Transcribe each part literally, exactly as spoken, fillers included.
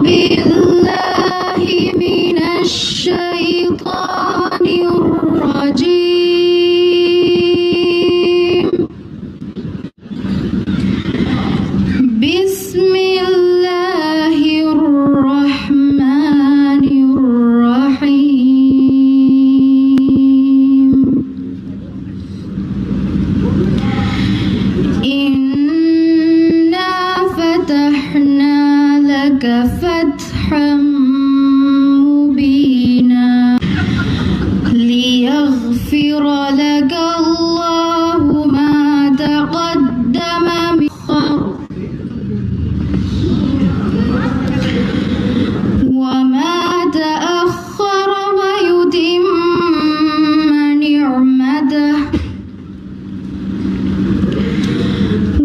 بالله من الشيطان الرجيم. بسم الله الرحمن الرحيم. إنا فتحنا لك فتحا مبينا ليغفر لك الله ما تقدم من وما تأخر ويتم نعمته،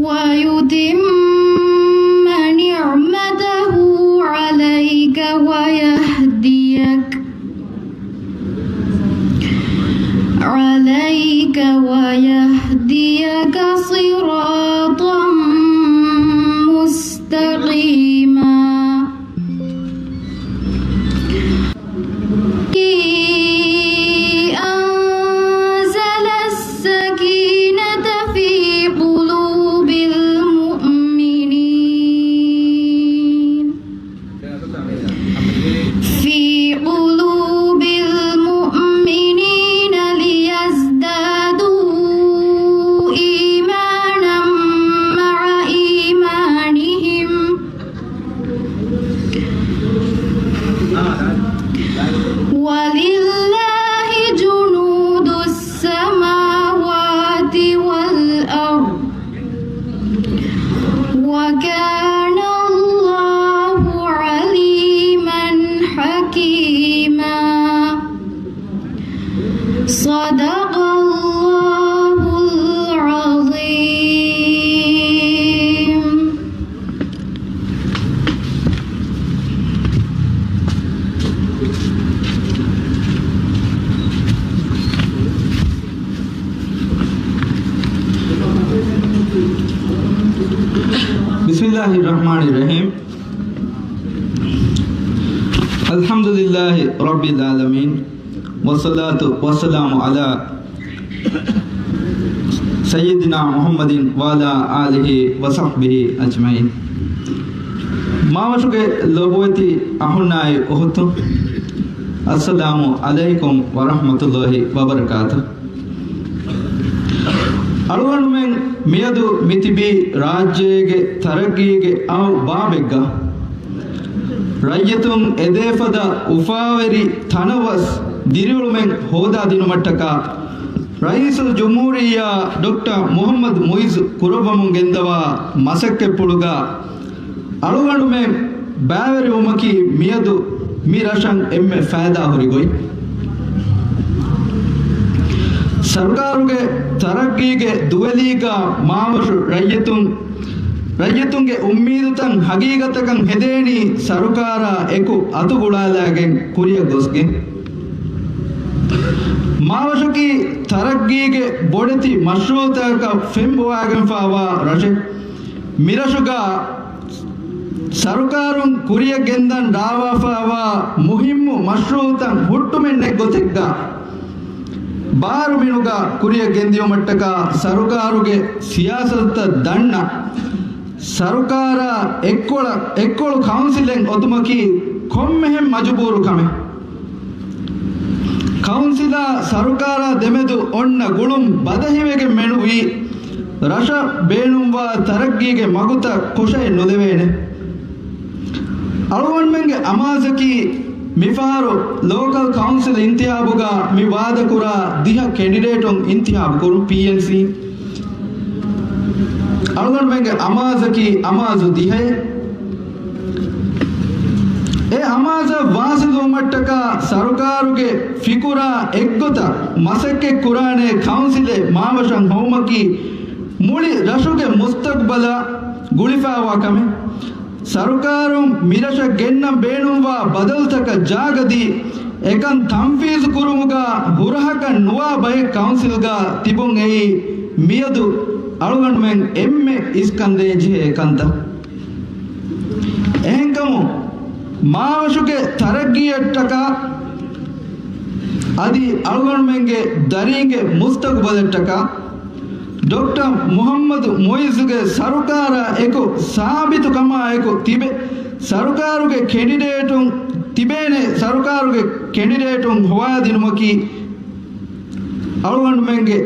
ويتم نعمته عليك ويهديك عليك ويهديك صراطا مستقيما. أنزل السكينة في قلوب المؤمنين في قلوب المؤمنين ليزدادوا إيمانا مع إيمانهم، ولله جنود السماوات والأرض، وكان الله عليما حكيما. صدق الله العظيم. بسم الله الرحمن الرحيم. الحمد لله رب العالمين. والصلاة والسلام على سيدنا محمد وعلى آله وصحبه أجمعين. މާވަށުގެ ލޮބުވެތި އަޚުންނާއި އުޚުތުން، އައްސަލާމު ޢަލައިކުމް ވަރަޙްމަތުﷲި ވަބަރަކާތު. އަޅުގަނޑުމެން މިއަދު މިތިބީ ރާއްޖޭގެ ތަރައްގީގެ އައު ބާބެއްގަ، ރައްޔިތުން އެދޭފަދަ އުފާވެރި ތަނަވަސް ދިރިއުޅުމެއް ހޯދާދިނުމަށްޓަކާ، ރައީސުލްޖުމްހޫރިއްޔާ ޑޮކްޓަރ މުޙައްމަދު މުޢިއްޒު ކުރައްވަމުން ގެންދަވާ މަސައްކަތްޕުޅުގަ، އަޅުގަނޑުމެން ބައިވެރިވުމަކީ މިއަދު މި ރަށަށް އެންމެ ފައިދާހުރި ގޮތް. ސަރުކާރުގެ ތަރައްގީގެ ދުވެލީގަ މާވަށު ރައްޔިތުން، ރައްޔިތުންގެ އުއްމީދުތައް ހަގީގަތަކަށް ހެދޭނީ ސަރުކާރާ އެކު އަތުގުޅާލައިގެން ކުރިއަށް ގޮސްގެން. މާވަށަކީ ތަރައްގީގެ ބޮޑެތި މަޝްރޫޢުތަކަކަށް ފެންބޮވާގެންފާވާ ރަށެއް. މިރަށުގަ ސަރުކާރުން ކުރިއަށް ގެންދަން ރާވާފާވާ މުހިއްމު މަޝްރޫޢުތައް ހުއްޓުމެއް ނެތް ގޮތެއްގަ، ބާރު މިނުގަ ކުރިއަށް ގެންދިޔުމަށްޓަކާ ސަރުކާރުގެ ސިޔާސަތުތައް ދަންނަ، ސަރުކާރާ އެއްކޮޅަށް، އެއްކޮޅު ކައުންސިލެއް އޮތުމަކީ ކޮންމެހެން މަޖުބޫރު ކަމެއް. ކައުންސިލާ ސަރުކާރާ ދެމެދު އޮންނަ ގުޅުން ބަދަހިވެގެން މެނުވީ، ރަށަށް ބޭނުންވާ ތަރައްގީގެ މަގުތައް ކޮށައެއް ނުލެވޭނެ. އަޅުގަނޑުމެންގެ އަމާޒަކީ، މިފަހަރު ލޯކަލް ކައުންސިލް އިންތިހާބުގަ މި ވާދަކުރާ ދިހަ ކެންޑިޑޭޓުން އިންތިހާބު ކުރުން، ޕީއެންސީ. އަޅުގަނޑުމެންގެ އަމާޒަކީ އަމާޒު ދިހައެއް. އެ އަމާޒަށް ވާސިލުވުމަށްޓަކާ ސަރުކާރުގެ ފިކުރާ އެއްގޮތަށް މަސައްކަތް ކުރާނެ ކައުންސިލެއް މާވަށަށް ހޮވުމަކީ މުޅި ރަށުގެ މުސްތަގްބަލަށް ގުޅިފައިވާ ކަމެއް. ސަރުކާރުން މިރަށަށް ގެންނަން ބޭނުންވާ ބަދަލުތަކަށް ޖާގަދީ، އެކަން ތަންފީޒު ކުރުމުގަ ހުރަހަކަށް ނުވާ ބައެއް ކައުންސިލްގަ ތިބުން އެއީ މިއަދު އަޅުގަނޑުމެން އެންމެ އިސްކަންދޭން ޖެހޭ ކަންތައް. އެހެންކަމުން، މާވަށުގެ ތަރައްގީއަށްޓަކާ އަދި އަޅުގަނޑުމެންގެ ދަރީންގެ މުސްތަގުބަލަށްޓަކާ ޑޮކްޓަރ މުޙައްމަދު މުޢިއްޒުގެ ސަރުކާރާ އެކު ސާބިތުކަމާ އެކު ތިބެ ސަރުކާރުގެ ކެނޑިޑޭޓުން ތިބޭނެ ސަރުކާރުގެ ކެނޑިޑޭޓުން ހޮވާދިނުމަކީ އަޅުގަނޑުމެންގެ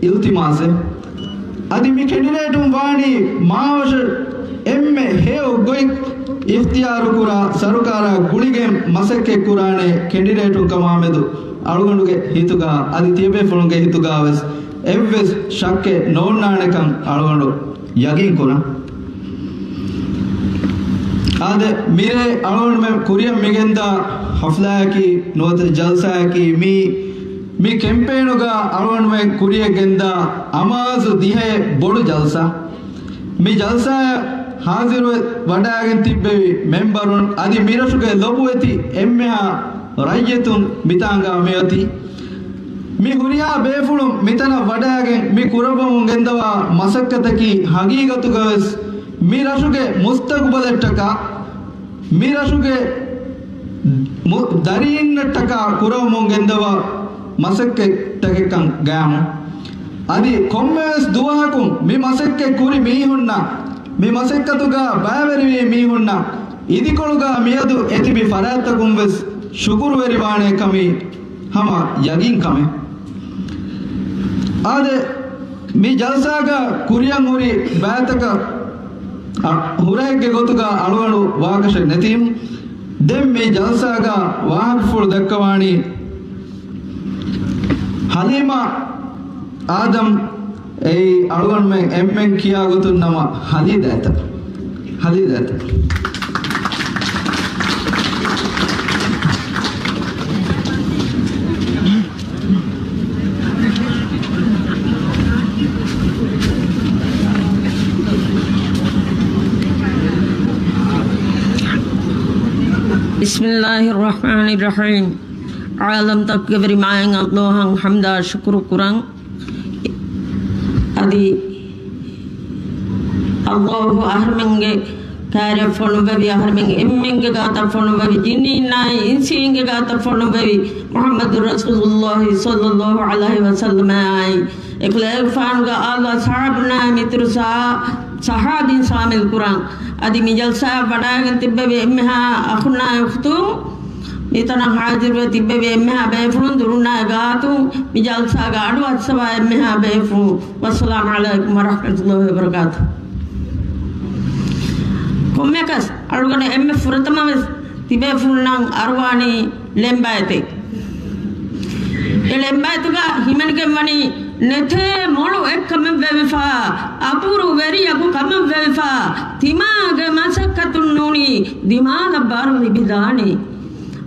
އިލްތިމާސެއް. އަދި މި ކެނޑިޑޭޓުން ވާނީ މާވަށަށް އެންމެ ހެޔޮ ގޮތް އިޚްތިޔާރުކުރާ ސަރުކާރާ ގުޅިގެން މަސައްކަތްކުރާނެ ކެނޑިޑޭޓުން ކަމާމެދު އަޅުގަނޑުގެ ހިތުގާ އަދި ތިޔަބޭފުޅުންގެ ހިތުގާވެސް އެއްވެސް ޝައްކެއް ނޯންނާނެކަން އަޅުގަނޑު ޔަގީންކުރަން. އާދެ، މިރޭ އަޅުގަނޑުމެން ކުރިއަށް މިގެންދާ ޙަފްލާއަކީ ނުވަތަ ޖަލްސާއަކީ މީ، މި ކެމްޕޭނުގަ އަޅުގަނޑުމެން ކުރިއަށް ގެންދާ އަމާޒު ދިހައެއް ބޮޑު ޖަލްސާ. މި ޖަލްސާއަށް ޙާޟިރުވެ ވަޑައިގެން ތިއްބެވި މެމްބަރުން އަދި މިރަށުގެ ލޮބުވެތި އެންމެހާ ރައްޔިތުން މިތާނގަ މިއޮތީ. މި ހުރިހާ ބޭފުޅުން މިތަނަށް ވަޑައިގެން މި ކުރައްވަމުން ގެންދަވާ މަސައްކަތަކީ ހަގީގަތުގަވެސް މި ރަށުގެ މުސްތަގުބަލަށްޓަކާ، މި ރަށުގެ މު-، ދަރީންނަށްޓަކާ ކުރައްވަމުން ގެންދަވާ މަސައްކަތްތަކެއްކަން ގައިމު. އަދި ކޮންމެވެސް ދުވަހަކުން މި މަސައްކަތް ކުރި މީހުންނަށް، މި މަސައްކަތުގަ ބައިވެރިވި މީހުންނަށް އިދިކޮޅުގަ މިއަދު އެތިބި ފަރާތްތަކުން ވެސް ޝުކުރުވެރިވާނެ ކަމީ ހަމަ ޔަގީން ކަމެއް. އާދެ، މި ޖަލްސާގަ ކުރިއަށް ހުރި ބައިތަކަށް އަ، ހުރައެއްގެ ގޮތުގަ އަޅުގަނޑު ވާކަށެއް ނެތީމު، ދެން މި ޖަލްސާގަ ވާހަކަފުޅު ދައްކަވާނީ ޙަލީމާ އާދަމް. އެއީ އަޅުގަނޑުމެން އެންމެން ކިޔާ ގޮތުން ނަމަ ހަލީދާތަ. ހަލީދާތަ. بسم الله الرحمن الرحيم. ޢާލަމްތަކުގެ ވެރި މާތް ﷲ އަށް ޙަމްދާ ޝުކުރު ކުރަން. އަދި ﷲ އަހަރުމެންގެ ކާރިއަށް ފޮނުއްވެވި، އަހަރުމެން އެންމެންގެ ގާތަށް ފޮނުއްވެވި، ޖިންނީންނާއި އިންސީންގެ ގާތަށް ފޮނުއްވެވި، މުޙައްމަދު ރަސޫލުﷲ ޞައްލަﷲ ޢަލައިހި ވަސައްލަމާއި، އެކަލޭގެފާނުގެ އާލު އަޞްޙާބުންނާއި މިތުރު ޞަ-، ޞަޙާބީން ޝާމިލް ކުރަން. އަދި މި ޖަލްސާއަށް ވަޑައިގެން ތިއްބެވި އެންމެހާ އަޚުންނާއި އުޚްތުން، މިތަނަށް ޙާޟިރުވެ ތިއްބެވި އެންމެހާ ބޭފުޅުން ދުރުންނާއި ގާތުން، މި ޖަލްސާގަ އަޑު އައްސަވާ އެންމެހާ ބޭފުޅުން، ވައްސަލާމު ޢަލައިކުމް ވަރަޙްމަތުﷲ ވަބަރަކާތުހު. ކޮންމެއަކަސް އަޅުގަނޑު އެންމެ ފުރަތަމަވެސް ތިބޭފުޅުންނަށް އަރުވާނީ ޅެންބައިތެއް. އެ ޅެންބައިތުގަ ހިމެނިގެން ވަނީ ނެތޭ މޮޅު އެއްކަމެއް ވެވިފަ، އަބުރު ވެރިޔަކު ކަމަށް ވެވިފަ، ތިމާގެ މަސައްކަތުން ނޫނީ ދިމާލަށް ބާރު ލިބިދާނީ.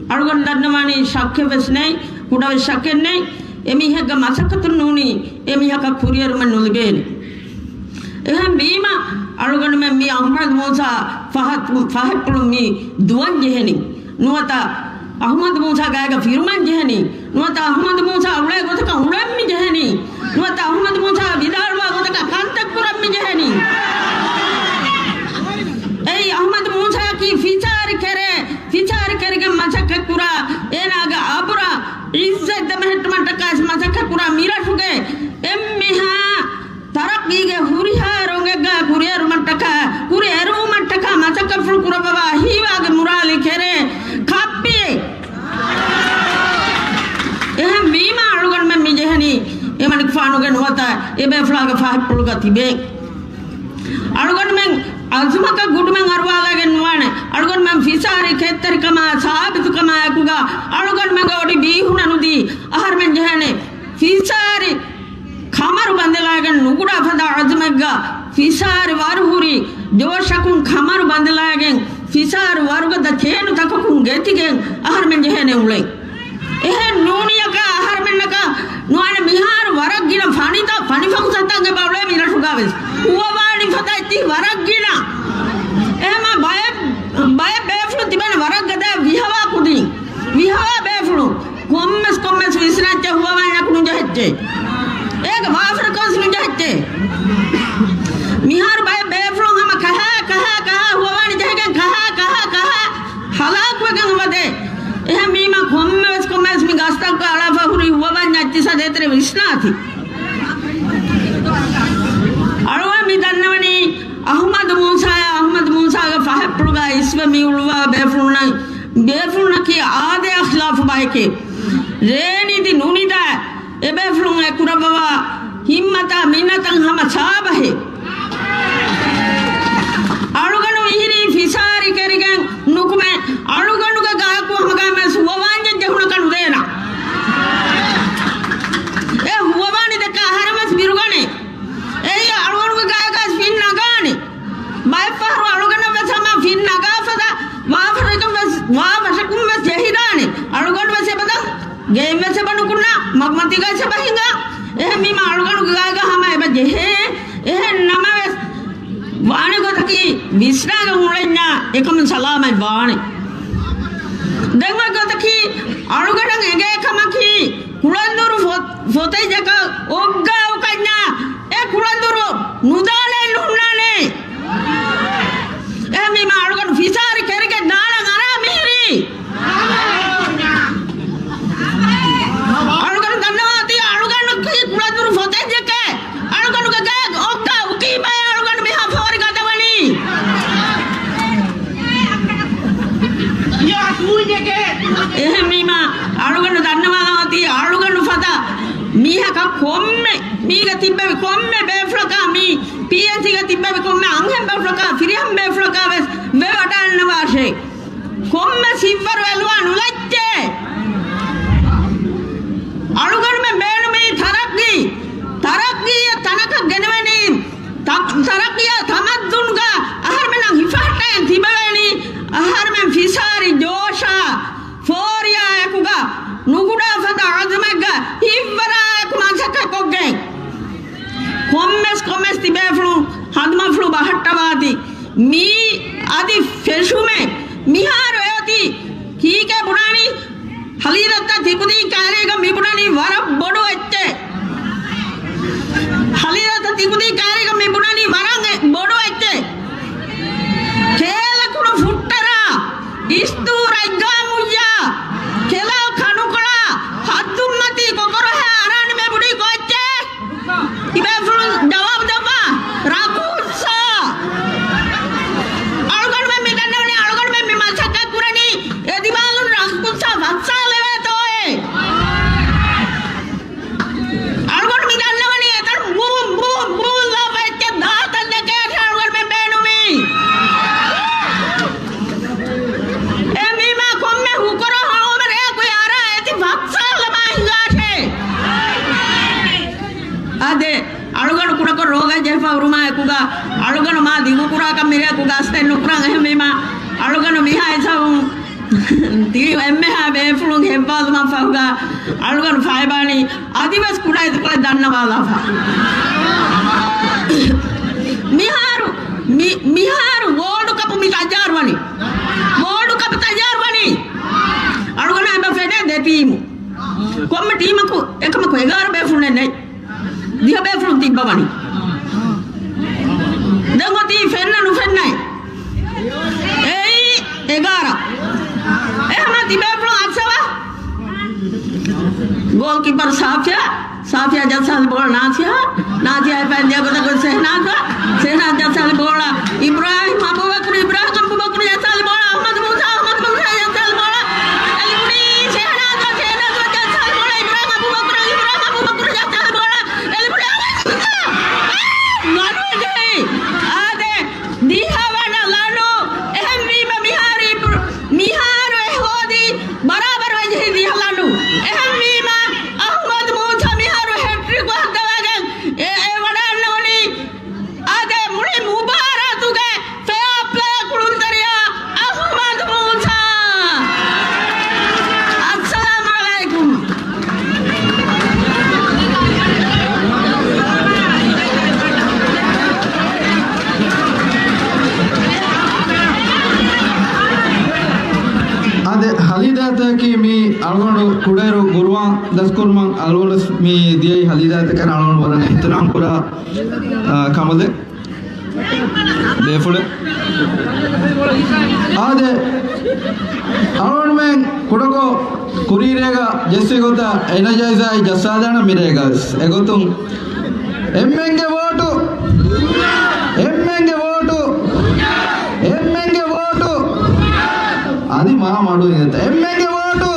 އަޅުގަނޑު ދަންނަވާނީ ޝައްކެއް ވެސް ނެތް، ކުޑަވެސް ޝައްކެއް ނެތް. އެ މީހެއްގެ މަސައްކަތުން ނޫނީ އެ މީހަކަށް ކުރިއެރުމެއް ނުލިބޭނެ. އެހެން ވީމަ، އަޅުގަނޑުމެން މި އަޙްމަދު މޫސާ ފަހަތް، ފަހަތްޕުޅުން މި ދުވަން ޖެހެނީ. ނުވަތަ އަޙްމަދު މޫސާ ގާގަ ފިރުމަން ޖެހެނީ. ނުވަތަ އަޙްމަދު މޫސާ އުޅޭ ގޮތަކަށް އުޅެން މި ޖެހެނީ. ނުވަތަ އަޙްމަދު މޫސާ ވިދާޅުވާ ގޮތަކަށް ކަންތައް ކުރަން މި ޖެހެނީ. އެއީ އަޙްމަދު މޫސާއަކީ ފިސާރި ކެރޭ، ފިސާރި ކެރިގެން މަސައްކަތް ކުރާ، އޭނާގެ އަބުރަށް އިއްޒަތް ދެމެހެއްޓުމަށްޓަކާ މަސައްކަތް ކުރާ މިރަށުގެ އެންމެހާ ތަރައްގީގެ ހުރިހާ ރޮނގެއްގަ ކުރިއެރުމަށްޓަކާ، ކުރިއެރުވުމަށްޓަކާ މަސައްކަތްފުޅު ކުރައްވަވާ ހީވާގެ މުރާލި ކެރޭ ކައްޕި. އެހެން ވީމާ އަޅުގަނޑުމެން މި ޖެހެނީ އެމަނިކުފާނުގެ ނުވަތަ އެބޭފުޅާގެ ފަހަތްޕުޅުގަ ތިބޭ. އަޅުގަނޑުމެން އަޒުމަކަށް ގުޑުމެއް އަރުވާލައިގެން ނުވާނެ. އަޅުގަނޑުމެން ފިސާރި ކެތްތެރިކަމާ ސާބިތުކަމާ އެކުގަ އަޅުގަނޑުމެންގެ އޮޑި ބީހުނަ ނުދީ އަހަރުމެން ޖެހޭނެ ފިސާރި ކަމަރު ބަނދެލާގެން ނުގުޑާ ފަދަ އަޒުމެއްގަ ފިސާރި ވަރު ހުރި ޖޯޝަކުން ކަމަރު ބަނދެލާގެން ފިސާރި ވަރުގަދަ ޗޭނުތަކަކުން ގެތިގެން އަހަރުމެން ޖެހޭނެ އުޅެން. އެހެން ނޫނިއަކަށް އަހަރުމެންނަކަށް ނުވާނެ މިހާރު ވަރަށް ގިނަ ފަނިތައް، ފަނިފަހުސަތައް އެބަ އުޅޭ މިރަށުގަވެސް. ހުވަވާނި ފަދައިތީ ވަރަށް ގިނަ. އެހެމަ ބައެއް، ބައެއް ބޭފުޅުން ތިބޭނެ ވަރަށް ގަދަ ވިހަވާ ކުދިން. ވިހަވާ ބޭފުޅުން. ކޮންމެސް ކޮންމެސް ވިސްނައްޗެއް ހުވަވާނެ ނުޖެހެއްޗޭ. އޭގެ ވާފަރަކަވެސް ނުޖެހެއްޗޭ. މިހާރު ބައެއް ބޭފުޅުން ހަމަ ކަހާ، ކަހާ، ކަހާ ހުވަވާނެ ޖެހިގެން ކަހާ، ކަހާ، ކަހާ ހަލާކު ވިސްނާތި. އަޅުގަނޑު މި ދަންނަވަނީ އަޙްމަދު މޫސާއާ އަޙްމަދު މޫސާގެ ފަހަތްޕުޅުގަ އިސްވެ މި އުޅުއްވާ ބޭފުޅުންނަށް، ބޭފުޅުންނަކީ އާދަޔާ ޚިލާފު ބައެކޭ. ރޭނިދި ނުނިދާ އެބޭފުޅުން އެ ކުރައްވަވާ ހިތްމަތާ މިންނަތަށް ހަމަ ސާބަހޭ. އަޅުގަނޑު މިހިރީ ފިސާރި ކެރިގެން ނުކުމެ، އަޅުގަނޑުގެ ގާކު ހަމަގައިމެސް ހުވަވާންޖެއްޖެ ހުނަކަ ނުދޭނަ. އެ ހުވަވާނީ ދެއްކާ އަހަރެމެސް ބިރުގަނޭ. އެއީ އަޅުގަނޑުގެ ގާގަސް ފިން ނަގާނެ. ބައެއްފަހަރު އަޅުގަނޑަށްވެސް ހަމަ ފިން ނަގާފަދަ ވާ ފަހަރަކަށް ވެސް، ވާ ފަހަރަކުން ވެސް ޖެހިދާނެ. އަޅުގަނޑު ވެސް އެބަދަ ގެއިން ވެސް އެބަ ނުކުންނާ، މަގުމަތީގަ ވެސް އެބަ ހިނގާ. އެހެން ވީމަ އަޅުގަނޑުގެ ގާގަ ހަމަ އެބަ ޖެހޭ. އެހެން ނަމަވެސް، ވާނެ ގޮތަކީ ވިސްނާގެން އުޅެންޏާ އެކަމުން ސަލާމަތް ވާނެ. ދެން އޮތް ގޮތަކީ އަޅުގަނޑަށް އެނގޭ ކަމަކީ، ކުޅަނދުރު ފޮ-، ފޮތެއްޖަކަށް އޮއްގާ އުކަންޏާ އެ ކުޅަނދުރު ނުދާލައެއް ނުހުންނާނެ. އެހެންވީމަ އަޅުގަނޑު ފިސާރި ކެރިގެން ދާނަން އަރާ މިހިރީ. އަޅުގަނޑު ދަންނަވާތީ އަޅުގަނޑަކީ ކުޅަނދުރު ފޮތެއްޖެކޭ. އަޅުގަނޑުގެ ގާ އޮއްގާ އުކީމައޭ އަޅުގަނޑު މިހާ ފޯރި ގަދަވަނީ. އެހެންވީމަ އަޅުގަނޑު ދަންނަވާލަން އޮތީ އަޅުގަނޑު ފަދަ މީހަކަށް ކޮންމެ މީގަ ތިއްބެވި ކޮންމެ ބޭފުޅަކާ، މީ ޕީއެންސީގަ ތިއްބެވި ކޮންމެ އަންހެން ބޭފުޅަކާ، ފިރިހެން ބޭފުޅަކާ ވެސް ވެވަޑައިންނަވާށޭ. ކޮންމެސް ހިތްވަރު އެލުވާ ނުލައްޗޭ. އަޅުގަނޑުމެން ބޭނުމީ ތަރައްގީ. ތަރައްގީއަށް ތަނަކަށް ގެނެވެނީ، ތަ-، ތަރައްގީއާ ތަމައްދުނުގަ އަހަރުމެންނަށް ހިފަހައްޓައިން ތިބެވޭނީ. އަހަރުމެން ފިސާރި ޖޯޝާ ފޯރިއާ އެކުގަ ނުގުޑާ ފަދަ އަޒުމެއްގަ ހިތްވަރާ އެކު މަސައްކަތްކޮށްގެން. ކޮންމެސް ކޮންމެސް ތިބޭފުޅުން ހަނދުމަފުޅު ބަހައްޓަވާތި. މީ އަދި ފެށުމެއް. މިހާރު އެއޮތީ ކީކޭ ބުނާނީ؟ ހަލީދައްތަ ތިކުދީ ކާރީގަ މިބުނަނީ ވަރަށް ބޮޑު އެއްޗެއް. ހަލީދައްތަ ތިކުދީ ކާރީގަ މިބުނަނީ ވަރަށް އެ-، ބޮޑު އެއްޗެއް. ކޭލަކުޑު ފުއްޓަރާ، އިސްދޫ ރަތްގާ މުއްޔާ، ކެލާ ކަނުކޮޅާ، ހައްދުންމަތީ ކޮކޮރޮހަ އަރާނި މެ ބުނީ ކޮއްޗެއް؟ ތިބޭފުޅުން ޖަވާބު ދެއްވާ. ރަކުއްސާ. އަޅުގަނޑުމެން މި ދަންނަވަނީ، އަޅުގަނޑުމެން މި މަސައްކަތް ކުރަނީ އެ ދިމާލުން ރަކުއްސާ ފައްސާލެވޭތޯއޭ. އަޅުގަނޑު މި ދަންނަވަނީ އެތަން ބޫ، ބޫ، ބޫ ލާފަ އެއްޗެއް ދާތަން ދެކޭ އަޅުގަނޑުމެން ބޭނުމީ. އެހެންވީމާ ކޮންމެ ހުކުރު ހަމަ ރެއަކު އަރާ އެތި ފައްސާލަމާ ހިނގާށޭ. އާދެ، އަޅުގަނޑު ކުޑަކޮށް ރޯގަ ޖެހިފަ ހުރުމާ އެކުގަ، އަޅުގަނޑު މާ ދިގުކުރާކަށް މިރެއަކު ގަސްތެއް ނުކުރަން. އެހެންވީމާ، އަޅުގަނޑު މިހާ ހިސާބުން ތި އެންމެހާ ބޭފުޅުން ހެއްވާލުމަށް ފަހުގަ، އަޅުގަނޑު ފައިބާނީ އަދިވެސް ކުޑަ އިތުކޮޅެއް ދަންނަވާލާފަ. މިހާރު، މި-، މިހާރު ވޯލްޑް ކަޕު މި ތައްޔާރުވަނީ. ވޯލްޑް ކަޕު ތައްޔާރުވަނީ. އަޅުގަނޑަށް އެބަ ފެނޭ ދެ ޓީމު. ކޮންމެ ޓީމަކު އެކަމަކު އެގާރަ ބޭފުޅެއް ނެތް. ދިހަ ބޭފުޅުން ތިއްބަވަނީ. ދެން އޮތީ ފެންނަ ނުފެންނައި. އެއީ އެގާރަ. އެހަމަ ތިބޭފުޅުން އައްސަވާ. ގޯލް ކީޕަރު ސާފިޔާ. ސާފިޔާ ޖައްސާލި ބޯޅަ ނާސިހާ. ނާސިހާ އެ ފައިން ދިޔަ ގޮތަށް ގޮސް ޝެހްނާޒަށް. ޝެހްނާޒް ޖައްސާލި ބޯޅަ އިބްރާހިމް އަބޫބަކުރު. އިބްރާހިމް އަބޫބަކުރު ޖައްސާލި ބޯޅަ އަޙްމަދު މޫސާ. އަޙްމަދު މޫސާ ޖައްސާލި ބޯޅަ އެލިބުނީ ޝެހްނާޒަށް. ޝެހްނާޒް ޖައްސާލި ބޯޅަ އިބްރާހިމް އަބޫބަކުރަށް. އިބްރާހިމް އަބޫބަކުރު ޖައްސާލި ބޯޅަ އެލިބުނީ އަޙްމަދު މޫސާ. އާދެ، ދިހަވަނަ ލަނޑު. އެހެންވީމަ މިހާރު އިބްރ-، މިހާރު އެ ހޯދީ ބަރާބަރު ވެޖެހި ދިހަ ލަނޑު. އެހެންވީމަ އަޙްމަދު މޫސާ މިހާރު ހެޓްރިކު ހައްދަވައިގެން އެ، އެ ވަޑައިގަންނަވަނީ. އާދެ، މުޅި މުބާރާތުގެ ފެއާޕްލޭ ކުޅުންތެރިޔާ އަޙްމަދު މޫސާ. އައްސަލާމު ޢަލައިކުމް. އާދެ، ހަލީދާތަކީ މި އަޅުގަނޑު ކުޑައިރު ގުރުއާން ދަސްކުރުމަށް އަޅުގަނޑު މި ދިޔައީ ހަލީދާތަކަށް އަޅުގަނޑު ވަރަށް އިޙްތިރާމް ކުރާ، އާ، ކަމަލެއް. ބޭފުޅެއް. އާދެ، އަޅުގަނޑުމެން ކުޑަކޮށް ކުރީރޭގަ ޖެއްސި ގޮތަށް އެނަޖައިޒާއި ޖައްސާލާނަން މިރޭގަ ވެސް. އެގޮތުން އެންމެންގެ ވޯޓު! އެންމެންގެ ވޯޓު! އެންމެންގެ ވޯޓު! އަދި މާ މަޑު އިނގޭތަ؟ އެންމެންގެ ވޯޓު!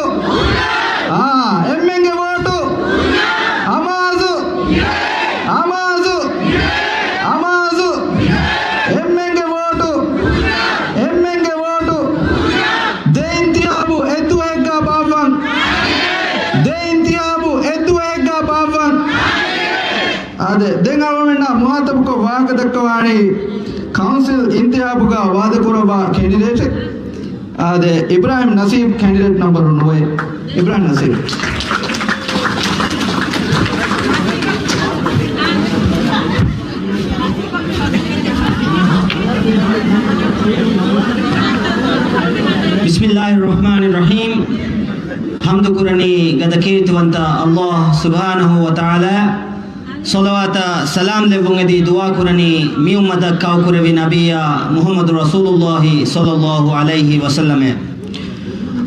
އާ، އެންމެންގެ ވޯޓު! އަމާޒު! އަމާޒު! އަމާޒު! އެންމެންގެ ވޯޓު! އެންމެންގެ ވޯޓު! ދެ އިންތިހާބު އެއްދުވަހެއްގަ ބާއްވަން! ދެ އިންތިހާބު އެއްދުވަހެއްގަ ބާއްވަން! އާދެ، ދެން އަޅުގަނޑުމެންނާ މުހާތަބުކޮށް ވާހަކަ ދައްކަވާނީ ކައުންސިލް އިންތިހާބުގަ ވާދަކުރައްވާ ކެންޑިޑޭޓެއް. އާދެ، އިބްރާހިމް ނަސީބް ކެންޑިޑޭޓް ނަމްބަރު ނުވައެއް. އިބްރާހިމް ނަސީބް. ބިސްމިއްލާހި ރަޙްމާނި ރަޙީމް. ޙަމްދު ކުރަނީ ގަދަ ކީރިތިވަންތަ ﷲ ސުބްޙާނަހޫ ވަތަޢާލާ. ޞަލަވާތާ ސަލާމް ލެއްވުން އެދި ދުޢާ ކުރަނީ މި އުއްމަތަށް ކައުކުރެއްވި ނަބިއްޔާ މުޙައްމަދު ރަސޫލުﷲ ޞައްލަﷲ ޢަލައިހި ވަސައްލަމަށް.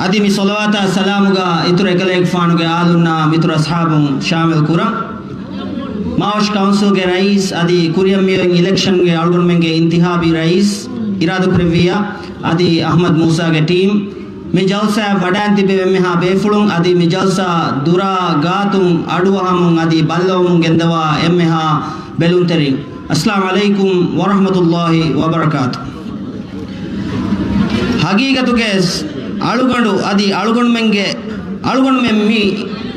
އަދި މި ޞަލަވާތާ ސަލާމުގަ އިތުރު އެކަލޭގެފާނުގެ އާލުންނާ މިތުރަށް އަޞްޙާބުން ޝާމިލް ކުރަން. މާވަށު ކައުންސިލްގެ ރައީސް އަދި ކުރިއަށް މިއޮތް އިލެކްޝަންގެ އަޅުގަނޑުމެންގެ އިންތިޚާބީ ރައީސް އިރާދަކުރެއްވިއްޔާ އަދި އަޙްމަދު މޫސާގެ ޓީމް، މި ޖަލްސާއަށް ވަޑައިން ތިބި އެންމެހާ ބޭފުޅުން އަދި މި ޖަލްސާ ދުރާ ގާތުން އަޑުއަހަމުން އަދި ބައްލަވަމުން ގެންދަވާ އެންމެހާ ބެލުންތެރިން، އައްސަލާމު ޢަލައިކުމް ވަރަޙްމަތުﷲ ވަބަރަކާތު. ހަގީގަތުގައި އަޅުގަނޑު އަދި އަޅުގަނޑުމެންގެ، އަޅުގަނޑުމެން މި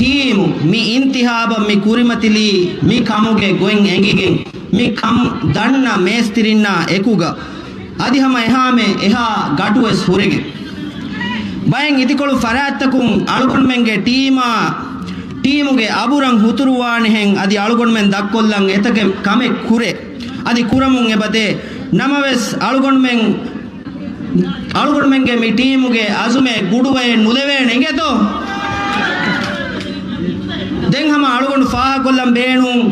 ޓީމު މި އިންތިޚާބަށް މި ކުރިމަތިލީ މި ކަމުގެ ގޮތް އެނގިގެން، މި ކަން ދަންނަ މޭސްތިރިންނާ އެކުގަ، އަދި ހަމަ އެހާމެ އެހާ ގަޓުވެސް ހުރެގެން. ބައެއް އިދިކޮޅު ފަރާތްތަކުން އަޅުގަނޑުމެންގެ ޓީމާ، ޓީމުގެ އަބުރަށް ހުތުރުވާނެހެން އަދި އަޅުގަނޑުމެން ދަށްކޮށްލަން އެތަކެއް ކަމެއް ކުރޭ. އަދި ކުރަމުން އެބަދޭ. ނަމަވެސް އަޅުގަނޑުމެން، އަޅުގަނޑުމެންގެ މި ޓީމުގެ އަޒުމެއް ގުޑުވައެއް ނުލެވޭނެ އިނގޭތޯ؟ ދެން ހަމަ އަޅުގަނޑު ފާހަގަކޮށްލަން ބޭނުން.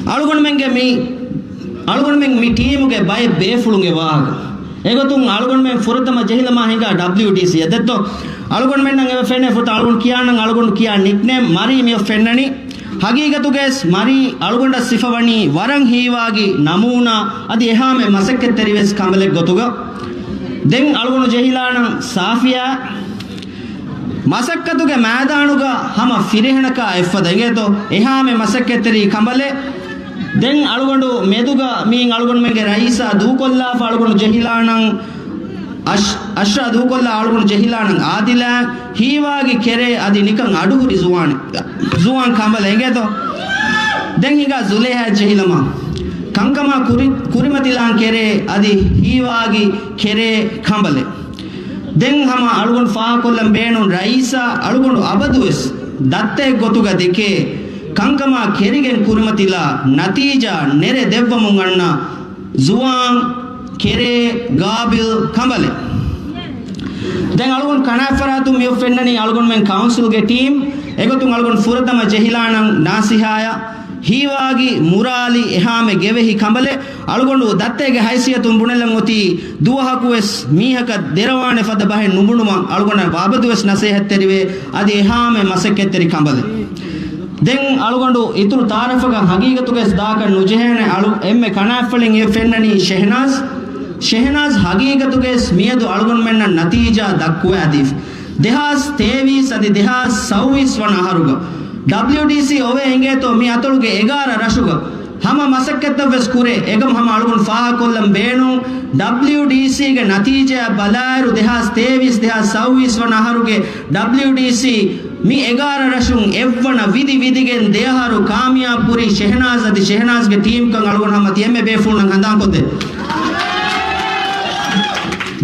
އަޅުގަނޑުމެންގެ މި، އަޅުގަނޑުމެން މި ޓީމުގެ ބައެއް ބޭފުޅުންގެ ވާހަކަ. އެގޮތުން އަޅުގަނޑުމެން ފުރަތަމަ ޖެހިލަމާ ހިނގާ ޑަބްލިއުޑީސީ އެއް ދެއްތޯ؟ އަޅުގަނޑުމެންނަށް އެބަ ފެނޭ ފުރަތަމަ އަޅުގަނޑު ކިޔާނަން އަޅުގަނޑު ކިޔާ ނިކްނޭމް މަރީ މިއޮށް ފެންނަނީ. ހަގީގަތުގައިސް މަރީ އަޅުގަނޑަށް ސިފަވަނީ ވަރަށް ހީވާގި ނަމޫނާ އަދި އެހާމެ މަސައްކަތްތެރިވެސް ކަނބަލެއް ގޮތުގަ. ދެން އަޅުގަނޑު ޖެހިލާނަން ސާފިޔާ މަސައްކަތުގެ މައިދާނުގަ ހަމަ ފިރިހެނަކާ އެއްފަދަ އިނގޭތޯ އެހާމެ މަސައްކަތްތެރި ކަނބަލެއް. ދެން އަޅުގަނޑު މެދުގަ މިއިން އަޅުގަނޑުމެންގެ ރައީސާ ދޫކޮށްލާފަ އަޅުގަނޑު ޖެހިލާނަން އަޝް-، އަޝްރާ ދޫކޮށްލާ އަޅުގަނޑު ޖެހިލާނަން އާދިލާ ހީވާގި ކެރޭ އަދި ނިކަން އަޑުހުރި ޒުވާނެއް، ޒުވާން ކަނބަލެއް އިނގޭތޯ. ދެން ހިނގާ ޒުލޭހާ ޖެހިލަމާ ކަންކަމާ ކުރި-، ކުރިމަތިލާން ކެރޭ އަދި ހީވާގި ކެރޭ ކަނބަލެއް. ދެން ހަމަ އަޅުގަނޑު ފާހަގަކޮށްލަން ބޭނުން ރައީސާ އަޅުގަނޑު އަބަދުވެސް ދައްތައެއް ގޮތުގަ ދެކޭ ކަންކަމާ ކެރިގެން ކުރިމަތިލާ ނަތީޖާ ނެރެ ދެއްވަމުން އަންނަ ޒުވާން ކެރޭ ގާބިލް ކަނބަލެއް. ދެން އަޅުގަނޑު ކަނާތްފަރާތުން މިއޮށް ފެންނަނީ އަޅުގަނޑުމެން ކައުންސިލްގެ ޓީމް. އެގޮތުން އަޅުގަނޑު ފުރަތަމަ ޖެހިލާނަން ނާސިހާޔަށް ހީވާގި މުރާލި އެހާމެ ގެވެހި ކަނބަލެއް. އަޅުގަނޑު ދައްތައިގެ ހައިސިއްޔަތުން ބުނެލަން އޮތީ ދުވަހަކުވެސް މީހަކަށް ދެރަވާނެ ފަދަ ބަހެއް ނުބުނުމަށް އަޅުގަނޑަށް އަބަދުވެސް ނަސޭހަތްތެރިވޭ އަދި އެހާމެ މަސައްކަތްތެރި ކަނބަލެއް. ދެން އަޅުގަނޑު އިތުރު ތައާރަފަކަށް ހަގީގަތުގައި ދާކަށް ނުޖެހޭނެ އަޅު އެންމެ ކަނާތްފަޅިން އެ ފެންނަނީ ޝެހްނާޒް. ޝެހްނާޒް ހަގީގަތުގައި މިއަދު އަޅުގަނޑުމެންނަށް ނަތީޖާ ދައްކުވައިދީފި. ދެހާސް ތޭވީސް އަދި ދެހާސް ސައުވީސް ވަނަ އަހަރުގަ ޑަބްލިއުޑީސީ އޮވޭ އިނގޭތޯ މި އަތޮޅުގެ އެގާރަ ރަށުގަ ހަމަ މަސައްކަތްތައްވެސް ކުރޭ. އެކަމަ ހަމަ އަޅުގަނޑު ފާހަގަކޮށްލަން ބޭނުން، ޑަބްލިއުޑީސީގެ ނަތީޖާއަށް ބަލާއިރު، ދެހާސް ތޭވީސް ދެހާސް ސައުވީސް ވަނަ އަހަރުގެ ޑަބްލިއުޑީސީ މި އެގާރަ ރަށުން އެއްވަނަ ވިދި ވިދިގެން ދެ އަހަރު ކާމިޔާބު ކުރީ ޝެހެނާޒް އަދި ޝެހެނާޒްގެ ޓީމްކަން އަޅުގަނޑު ހަމަ ތި އެންމެ ބޭފުޅުންނަށް ހަނދާންކޮށްދޭ.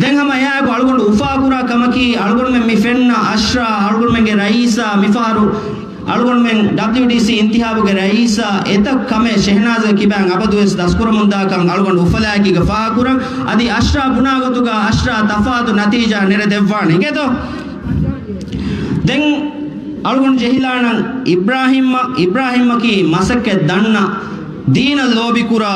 ދެން ހަމަ އެއާއެކު އަޅުގަނޑު އުފާކުރާ ކަމަކީ، އަޅުގަނޑުމެން މި ފެންނަ އަޝްރާ، އަޅުގަނޑުމެންގެ ރައީސާ މިފަހަރު އަޅުގަނޑުމެން ޑަބްލިއުޑީސީ އިންތިހާބުގެ ރައީސާ އެތައް ކަމެއް ޝެހެނާޒުގެ ކިބައިން އަބަދުވެސް ދަސްކުރަމުންދާކަން އަޅުގަނޑު އުފަލާއެކީގަ ފާހަގަކުރަން. އަދި އަޝްރާ ބުނާ ގޮތުގަ އަޝްރާ ތަފާތު ނަތީޖާ ނެރެ ދެއްވާނެ އިނގޭތޯ؟ ދެން އަޅުގަނޑު ޖެހިލާނަން އިބްރާހިމްއަށް. އިބްރާހިމްއަކީ މަސައްކަތް ދަންނަ، ދީނަށް ލޯބިކުރާ،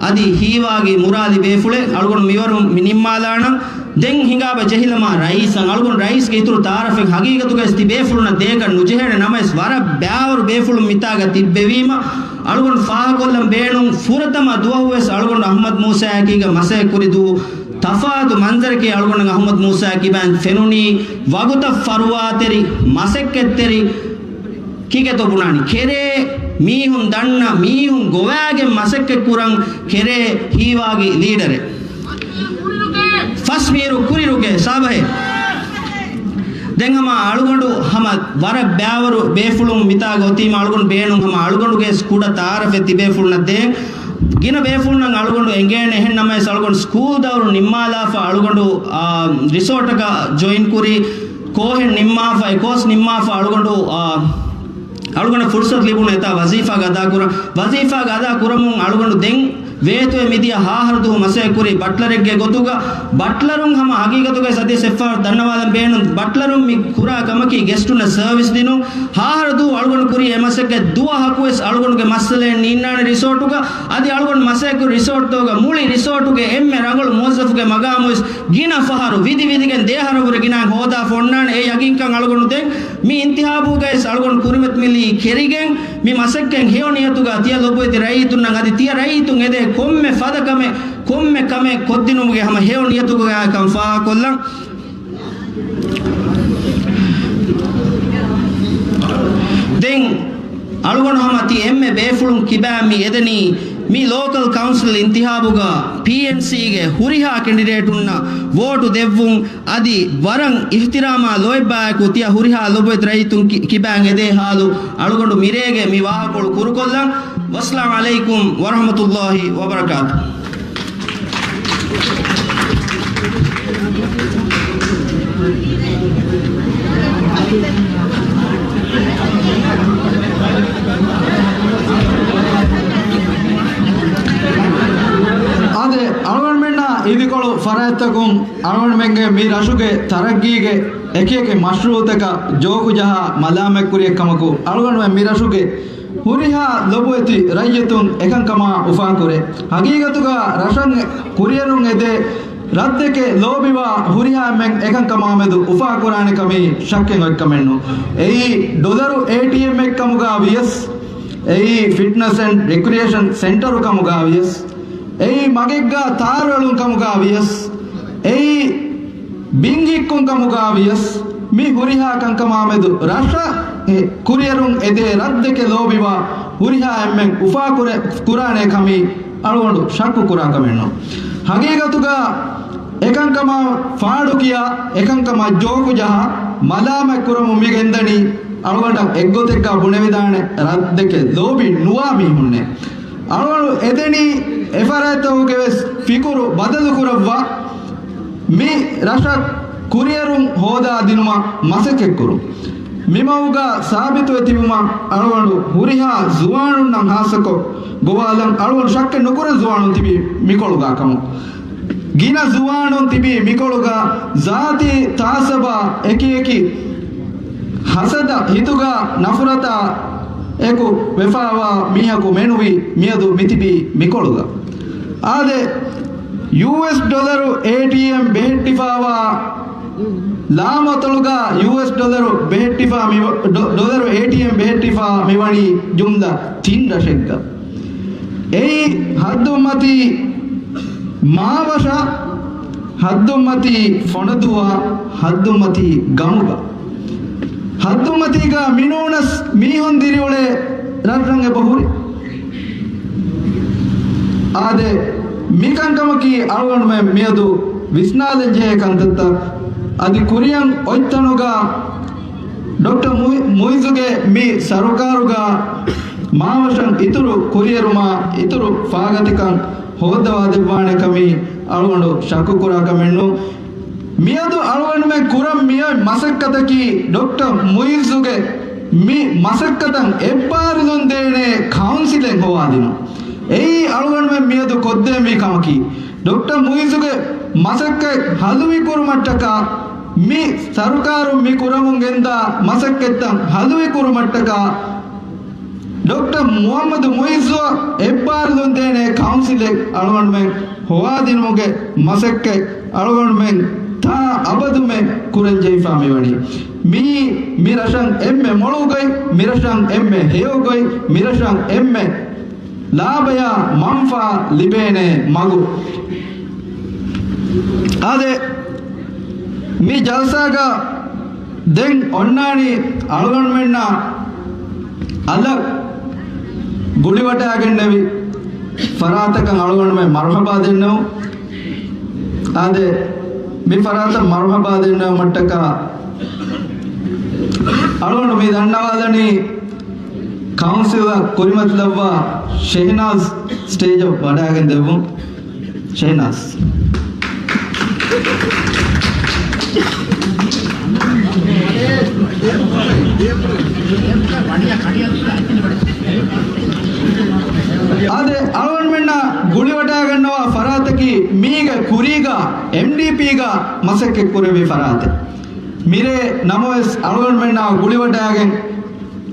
އަދި ހީވާގި މުރާލި ބޭފުޅެއް އަޅުގަނޑު މިވަރުން މި ނިންމާލާނަން. ދެން ހިނގާބަ ޖެހިލަމާ ރައީސަށް އަޅުގަނޑު ރައީސްގެ އިތުރު ތައާރަފެއް ހަގީގަތުގައި ތި ބޭފުޅުންނަށް ދޭކަށް ނުޖެހޭނެ ނަމަވެސް، ވަރަށް ބައިވަރު ބޭފުޅުން މިތާގަ ތިއްބެވީމަ، އަޅުގަނޑު ފާހަގަކޮށްލަން ބޭނުން ފުރަތަމަ ދުވަހުވެސް އަޅުގަނޑު އަޙްމަދު މޫސާއަކީގަ މަސައްކަތް ކުރި ދުވަހު ތަފާތު މަންޒަރަކީ އަޅުގަނޑަށް އަޙްމަދު މޫސާ ކިބައިން ފެނުނީ ވަގުތަށް ފަރުވާތެރި، މަސައްކަތްތެރި، ކިކެތޯ ބުނާނީ. ކެރޭ މީހުން ދަންނަ މީހުން ގޮވާގެން މަސައްކަތް ކުރަން ކެރޭ ހީވާގި ލީޑަރެއް. ފަސް މީރު ކުރިރުގެ ސާބަހެއް. ދެން ހަމަ އަޅުގަނޑު ހަމަ ވަރަށް ބައިވަރު ބޭފުޅުން މިތާގަ އޮތީމަ އަޅުގަނޑު ބޭނުން ހަމަ އަޅުގަނޑުގެ ކުޑަ ތައާރަފެއް ތިބޭފުޅުންނަށް ދޭން. ގިނަ ބޭފުޅުންނަށް އަޅުގަނޑު އެނގޭނެ އެހެން ނަމަވެސް އަޅުގަނޑު ސްކޫލް ދައުރު ނިންމާލާފަ އަޅުގަނޑު، އާ، ރިސޯޓަކަށް ޖޮއިން ކުރި ކޯހެއް ނިންމާފަ، އެ ކޯސް ނިންމާފަ އަޅުގަނޑު، އާ، އަޅުގަނޑަށް ފުރުސަތު ލިބުނު އެތާ ވަޒީފާގަ އަދާކުރަން. ވަޒީފާގަ އަދާ ކުރަމުން އަޅުގަނޑު ދެން ވޭތުވެ މިދިޔަ ހައަހަރު ދުވަހު މަސައްކަތް ކުރީ ބަޓްލަރެއްގެ ގޮތުގަ. ބަޓްލަރުން ހަމަ ހަގީގަތުގައި ސަދިޔަ ސެފާރު ދަންނަވާލަން ބޭނުން. ބަޓްލަރުން މި ކުރާ ކަމަކީ ގެސްޓުންނަށް ސަރވިސް ދިނުން. ހައަހަރު ދުވަހު އަޅުގަނޑު ކުރީ އެ މަސައްކަތް. ދުވަހަކުވެސް އަޅުގަނޑުގެ މައްސަލައެއް ނީންނާނެ ރިސޯޓުގަ. އަދި އަޅުގަނޑު މަސައްކަތް ކުރި ރިސޯޓްތަކުގަ މުޅި ރިސޯޓުގެ އެންމެ ރަނގަޅު މުވައްޒަފުގެ މަގާމުވެސް ގިނަ ފަހަރު ވިދި ވިދިގެން ދެ އަހަރަށްވުރެ ގިނައިން ހޯދާފަ އޮންނާނެ. އެ ޔަގީންކަން އަޅުގަނޑު ދެން މި އިންތިހާބުގައި އަޅުގަނޑު ކުރިމަތިލީ ކެރިގެން މި މަސައްކަތް ހެޔޮ ނިޔަތުގަ ތިޔަ ލޮބުވެތި ރައްޔިތުންނަށް އަދި ތިޔަ ރައްޔިތުން އެދޭ ކޮންމެ ފަދަ ކަމެއް، ކޮންމެ ކަމެއް ކޮށްދިނުމުގެ ހަމަ ހެޔޮ ނިޔަތުގައި ކަން ފާހަގަކޮށްލަން. ދެން އަޅުގަނޑު ހަމަ ތި އެންމެ ބޭފުޅުން ކިބާ މި އެދެނީ މި ލޯކަލް ކައުންސިލް އިންތިހާބުގަ ޕީއެންސީގެ ހުރިހާ ކެންޑިޑޭޓުންނަށް ވޯޓު ދެއްވުން އަދި ވަރަށް އިޙްތިރާމާ ލޯތްބާއެކު ތިޔަ ހުރިހާ ލޮބުވެތި ރައްޔިތުން ކި-، ކިބާން އެދޭ ހާލު އަޅުގަނޑު މިރޭގެ މި ވާހަކަފުޅު ކުރުކޮށްލަން. ވައްސަލާމް ޢަލައިކުމް ވަރަޙްމަތުﷲ ވަބަރަކާތުހު. އާދެ، އަޅުގަނޑުމެންނާ އިދިކޮޅު ފަރާތްތަކުން އަޅުގަނޑުމެންގެ މި ރަށުގެ ތަރައްގީގެ އެކިއެކި މަޝްރޫޢުތަކަށް ޖޯކު ޖަހާ މަލާމަތްކުރި އެއްކަމަކު، އަޅުގަނޑުމެން މި ރަށުގެ ހުރިހާ ލޮބުވެތި ރައްޔިތުން އެކަންކަމާ އުފާކުރޭ. ހަގީގަތުގަ ރަށަށް ކުރިއެރުން އެދޭ ރަށްދެކެ ލޯބިވާ ހުރިހާ އެންމެން އެކަންކަމާމެދު އުފާކުރާނެ ކަމީ ޝައްކެއް އޮތްކަމެއްނު. އެއީ ޑޮލަރު އޭޓީއެމްއެއް ކަމުގަ ވިޔަސް، އެއީ ފިޓްނަސް އެންޑް ރެކްރިއޭޝަން ސެންޓަރު ކަމުގަ ވިޔަސް، އެއީ މަގެއްގަ ތާރު އެޅުން ކަމުގަ ވިޔަސް، އެއީ ބިން ހިއްކުން ކަމުގަ ވިޔަސް، މި ހުރިހާ ކަންކަމާމެދު ރަށަށް ކުރިއެރުން އެދޭ ރަށްދެކެ ލޯބިވާ ހުރިހާ އެންމެން އުފާކުރެ-، ކުރާނެ ކަމީ އަޅުގަނޑު ޝައްކު ކުރާ ކަމެއްނު. ހަގީގަތުގަ އެކަންކަމާ ފާޑުކިޔާ، އެކަންކަމާ ޖޯކު ޖަހާ، މަލާމަތް ކުރަމުން މި ގެންދަނީ އަޅުގަނޑަށް އެއްގޮތެއްގަ ބުނެވިދާނެ ރަށްދެކެ ލޯބި ނުވާ މީހުންނޭ. އަޅުގަނޑު އެދެނީ އެފަރާތްތަކުގެ ވެސް ފިކުރު ބަދަލުކުރައްވާ، މި ރަށަށް ކުރިއެރުން ހޯދާ ދިނުމަށް މަސައްކަތްކުރުން. މިމަގުގަ ސާބިތުވެ ތިބުމަށް އަޅުގަނޑު ހުރިހާ ޒުވާނުންނަށް ހާއްސަކޮށް ގޮވާލަން. އަޅުގަނޑު ޝައްކެއް ނުކުރަން ޒުވާނުން ތިބީ މިކޮޅުގަ ކަމުން. ގިނަ ޒުވާނުން ތިބީ މިކޮޅުގަ ޒާތީ ތާސަބާ އެކިއެކި ހަސަދަ ހިތުގަ ނަފުރަތާ އެކު ވެފާވާ މީހަކު މެނުވީ މިއަދު މިތިބީ މިކޮޅުގަ. އާދެ، ޔޫއެސް ޑޮލަރު އޭޓީއެމް ބެހެއްޓިފާވާ ލާމަތޮޅުގަ ޔޫއެސް ޑޮލަރު ބެހެއްޓިފާ މި-، ޑޮ-، ޑޮލަރު އޭޓީއެމް ބެހެއްޓިފާ މިވަނީ ޖުމްލަ ތިން ރަށެއްގަ. އެއީ ހައްދުމަތީ މާވަށަ، ހައްދުމަތީ ފޮނަދޫއާ، ހައްދުމަތީ ގަމުގަ. ހައްދުމަތީގަ މިނޫނަސް މީހުން ދިރިއުޅޭ ރަށްރަށް އެބަ ހުރި. އާދެ، މިކަންކަމަކީ އަޅުގަނޑުމެން މިއަދު ވިސްނާލަން ޖެހޭ ކަންތައްތައް. އަދި ކުރިއަށް އޮތްތަނުގަ ޑޮކްޓަރ މުއި-، މުއިއްޒުގެ މި ސަރުކާރުގަ މާވަށަށް އިތުރު ކުރިއެރުމާ އިތުރު ފާގަތިކަން ހޯއްދަވާދެއްވާނެ ކަމީ އަޅުގަނޑު ޝައްކު ކުރާ ކަމެއްނު. މިއަދު އަޅުގަނޑުމެން ކުރަން މިއޮތް މަސައްކަތަކީ ޑޮކްޓަރ މުއިއްޒުގެ މި މަސައްކަތަށް އެއްބާރުލުން ދޭނޭ ކައުންސިލެއް ހޮވާދިނުން. އެއީ އަޅުގަނޑުމެން މިއަދު ކޮށްދޭންވީ ކަމަކީ. ޑޮކްޓަރ މުއިއްޒުގެ މަސައްކަތް ހަލުވިކުރުމަށްޓަކާ މި ސަރުކާރުން މި ކުރަމުން ގެންދާ މަސައްކަތްތައް ހަލުވިކުރުމަށްޓަކާ ޑޮކްޓަރ މުޙައްމަދު މުޢިއްޒުއަށް އެއްބާރުލުން ދޭނެ ކައުންސިލެއް އަޅުގަނޑުމެން ހޮވާދިނުމުގެ މަސައްކަތް އަޅުގަނޑުމެން ތާ އަބަދުމެ ކުރަން ޖެހިފާ މިވަނީ. މިއީ މި ރަށަށް އެންމެ މޮޅު ގޮތް، މި ރަށަށް އެންމެ ހެޔޮ ގޮތް، މި ރަށަށް އެންމެ ލާބަޔާ މަންފާ ލިބޭނެ މަގު. އާދެ، މި ޖަލްސާގަ ދެން އޮންނާނީ އަޅުގަނޑުމެންނާ އަލަށް ގުޅިވަޑައިގެންނެވި ފަރާތަކަށް އަޅުގަނޑުމެން މަރުޙަބާ ދެންނެވުން. އާދެ، މި ފަރާތަށް މަރުޙަބާ ދެންނެވުމަށްޓަކާ އަޅުގަނޑު މި ދަންނަވާލަނީ ކައުންސިލަށް ކުރިމަތިލައްވާ ޝެހްނާޒް ސްޓޭޖަށް ވަޑައިގެން ދެއްވުން. ޝެހްނާޒް. އާދެ، އަޅުގަނޑުމެންނާ ގުޅިވަޑައިގަންނަވާ ފަރާތަކީ މީގެ ކުރީގަ އެމްޑީޕީގަ މަސައްކަތް ކުރެއްވި ފަރާތެއް. މިރޭ ނަމަވެސް އަޅުގަނޑުމެންނާ ގުޅިވަޑައިގެން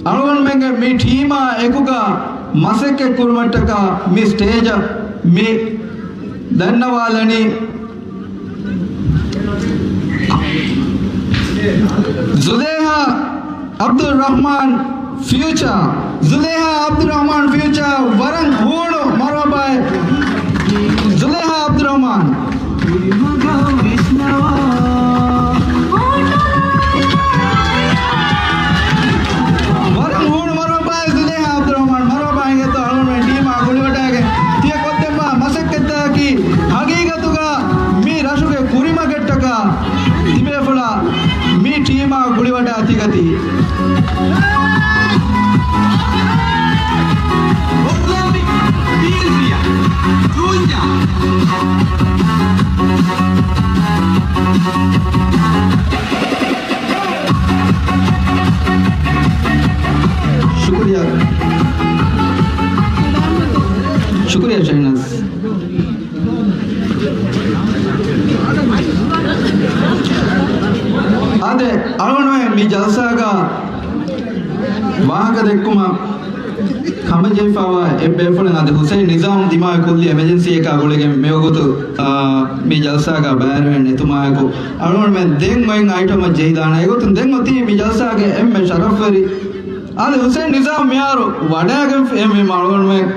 އަޅުގަނޑުމެންގެ މި ޓީމާ އެކުގަ މަސައްކަތް ކުރުމަށްޓަކާ މި ސްޓޭޖަށް މި ދަންނަވާލަނީ ޒުލޭހާ ޢަބްދުއްރަޙްމާން ފިއުޗާ. ޒުލޭހާ ޢަބްދުއްރަޙްމާން ފިއުޗާ، ވަރަށް ހޫނު މަރުޙަބާއެއް ޒުލޭހާ ޢަބްދުއްރަޙްމާން. ވަރަށް ހޫނު މަރުޙަބާއެއް ޒުލޭހާ ޢަބްދުއްރަޙްމާން. މަރުޙަބާ އިނގޭތޯ އަޅުގަނޑުމެން ޓީމާ ގުޅިވަޑައިގެން ތިޔަ ކޮށްދެއްވާ މަސައްކަތްތަކަކީ ހަގީގަތުގަ މި ރަށުގެ ކުރިމަގެއްޓަކާ ތިބޭފުޅާ މި ޓީމާ ގުޅިވަޑައި ތިގަތީ. ޝުކުރިއްޔާ. ޝުކުރިއްޔާ ޝަހިނާޒް. އާދެ، އަޅުގަނޑުމެން މި ޖަލްސާގަ ވާހަކަ ދެއްކުމަށް ހަމަޖެހިފައިވާ އެއްބޭފުޅެއް އަދި ހުސެން ނިޒާމް ދިމާވި ކުއްލި އެމަޖެންސީއަކާ ގުޅިގެން މިވަގުތު، އާ، މި ޖަލްސާގަ ބައިވެރިވެ ނެތުމާއެކު އަޅުގަނޑުމެން ދެން އޮތް އައިޓަމަށް ޖެހިދާނެ. އެގޮތުން ދެން އޮތީ މި ޖަލްސާގެ އެންމެ ޝަރަފްވެރި އާދެ، ހުސެން ނިޒާމް މިހާރު ވަޑައިގެންފި އެހެންވީމަ އަޅުގަނޑުމެން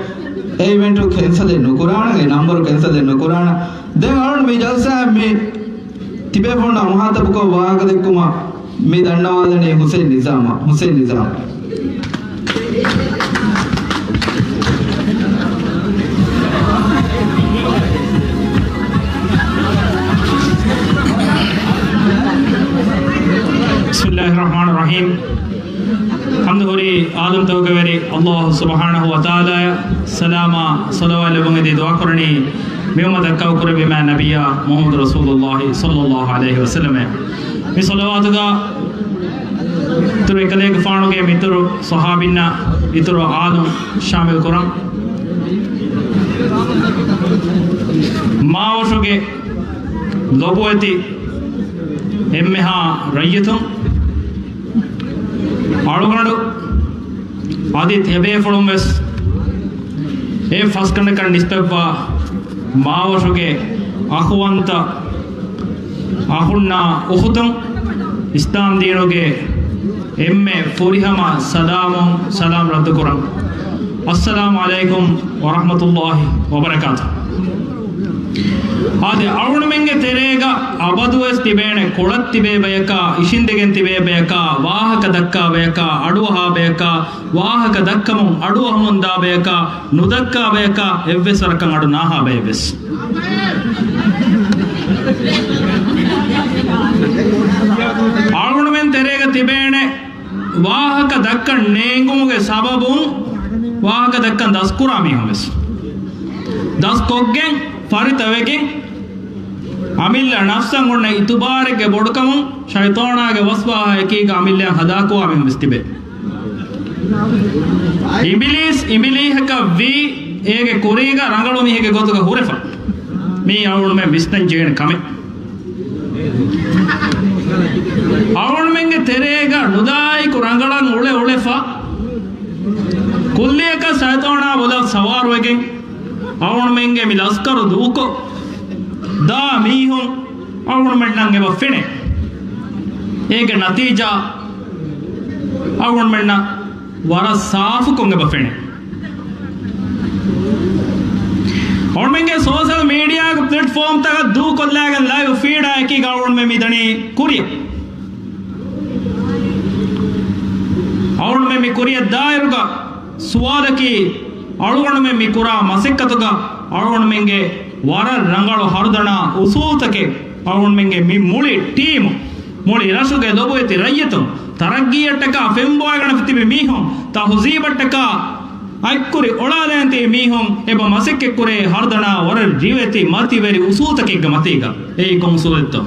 އެ އިވެންޓު ކެންސަލެއް ނުކުރާނަން، އެ ނަންބަރު ކެންސަލެއް ނުކުރާނަން. ދެން އަޅުގަނޑު މި ޖަލްސާއަށް މި ތިބޭފުޅުންނާ މުހާތަބުކޮށް ވާހަކަ ދެއްކުމަށް މި ދަންނަވާލަނީ ހުސެން ނިޒާމަށް. ހުސެން ނިޒާމް. بسم الله الرحمن الرحيم. ޙަމްދު ހުރީ ޢާލަމްތަކުގެ ވެރި ﷲ ސުބްޙާނަހޫ ވަތަޢާލާއަށް، ސަލާމާ ޞަލަވާތް ލެއްވުން އެދި ދުޢާ ކުރަނީ މި އުއްމަތަށް ކައު ކުރެއްވި މާތް ނަބިއްޔާ މުޙައްމަދު ރަސޫލުﷲ ޞައްލަﷲ ޢަލައިހި ވަސައްލަމަށް. މި ޞަލަވާތުގަ އިތުރު އެކަލޭގެފާނުގެ މިތުރު ޞަޙާބީންނާ އިތުރު އާލުން ޝާމިލް ކުރަން. މާވަށުގެ ލޮބުވެތި އެންމެހާ ރައްޔިތުން، އަޅުގަނޑު އަދި ތިޔަބޭފުޅުން ވެސް އެ ފަސްގަނޑަކަށް ނިސްބަތްވާ މާވަށުގެ އަޚުވަންތަ އަޚުންނާ އުޚުތުން، އިސްލާމް ދީނުގެ އެންމެ ފުރިހަމަ ސަލާމުން ސަލާމް ރައްދުކުރަން. އައްސަލާމު ޢަލައިކުމް ވަރަޙްމަތުﷲ ވަބަރަކާތު. އާދެ، އަޅުގަނޑުމެންގެ ތެރޭގަ އަބަދުވެސް ތިބޭނެ ކޮޅަށް ތިބޭ ބަޔަކާ، އިށިނދެގެން ތިބޭ ބަޔަކާ، ވާހަކަ ދައްކާ ބަޔަކާ، އަޑުއަހާ ބަޔަކާ، ވާހަކަ ދައްކަމުން އަޑުއަހަމުން ދާ ބަޔަކާ، ނުދައްކާ ބަޔަކާ، އެއްވެސް ވަރަކަށް އަޑު ނާހާ ބައެއްވެސް. އަޅުގަނޑުމެން ތެރޭގަ ތިބޭނެ ވާހަކަ ދައްކަން ނޭނގުމުގެ ސަބަބުން، ވާހަކަ ދައްކަން ދަސްކުރާ މީހުން ވެސް ދަސްކޮށްގެން، ފަރިތަވެގެން، އަމިއްލަ ނަފްސަށް އޮންނަ އިތުބާރެއްގެ ބޮޑުކަމުން، ޝައިޠާނާގެ ވަސްވާހާ އެކީގަ އަމިއްލައަށް ހަލާކުވާ މީހުން ވެސް ތިބޭ. އިބިލީސް އިބިލީހަކަށް ވީ، އޭގެ ކުރީގަ ރަނގަޅު މީހެއްގެ ގޮތުގަ ހުރެފަ. މީ އަޅުގަނޑުމެން ވިސްނަން ޖެހޭނެ ކަމެއް. އަޅުގަނޑުމެންގެ ތެރޭގަ ނުލާހިކު ރަނގަޅަށް އުޅެ އުޅެފަ، ކުއްލިއަކަށް ޝައިޠާނާ ބޮލަށް ސަވާރުވެގެން، އަޅުގަނޑުމެންގެ މި ލަސްކަރު ދޫކޮށް ދާ މީހުން އަޅުގަނޑުމެންނަށް އެބަ ފެނޭ. އޭގެ ނަތީޖާ އަޅުގަނޑުމެންނަށް ވަރަށް ސާފުކޮށް އެބަ ފެނޭ. އަޅުގަނޑުމެންގެ ސޯޝަލް މީޑިއާގެ ޕްލެޓްފޯމްތަކަށް ދޫކޮށްލާގެން ލައިވް ފީޑާ އެކީގަ އަޅުގަނޑުމެން މި ދަނީ ކުރިއަށް. އަޅުގަނޑުމެން މި ކުރިއަށް ދާއިރުގަ ސުވާލަކީ، އަޅުގަނޑުމެން މި ކުރާ މަސައްކަތުގަ އަޅުގަނޑުމެންގެ ވަރަށް ރަނގަޅު ހަރުދަނާ އުސޫލުތަކެއް އަޅުގަނޑުމެންގެ މި މުޅި ޓީމު، މުޅި ރަށުގެ ލޮބުވެތި ރައްޔިތުން، ތަރައްގީއަށްޓަކާ ފެންބޮވާގަނެފަ ތިބި މީހުން، ތަހުޒީބަށްޓަކާ އަތްކުރި އޮޅާލަން ތިބި މީހުން އެބަ މަސައްކަތްކުރޭ ހަރުދަނާ ވަރަށް ރިވެތި މަތިވެރި އުސޫލުތަކެއްގެ މަތީގަ. އެއީ ކޮން އުސޫލެއްތޯ؟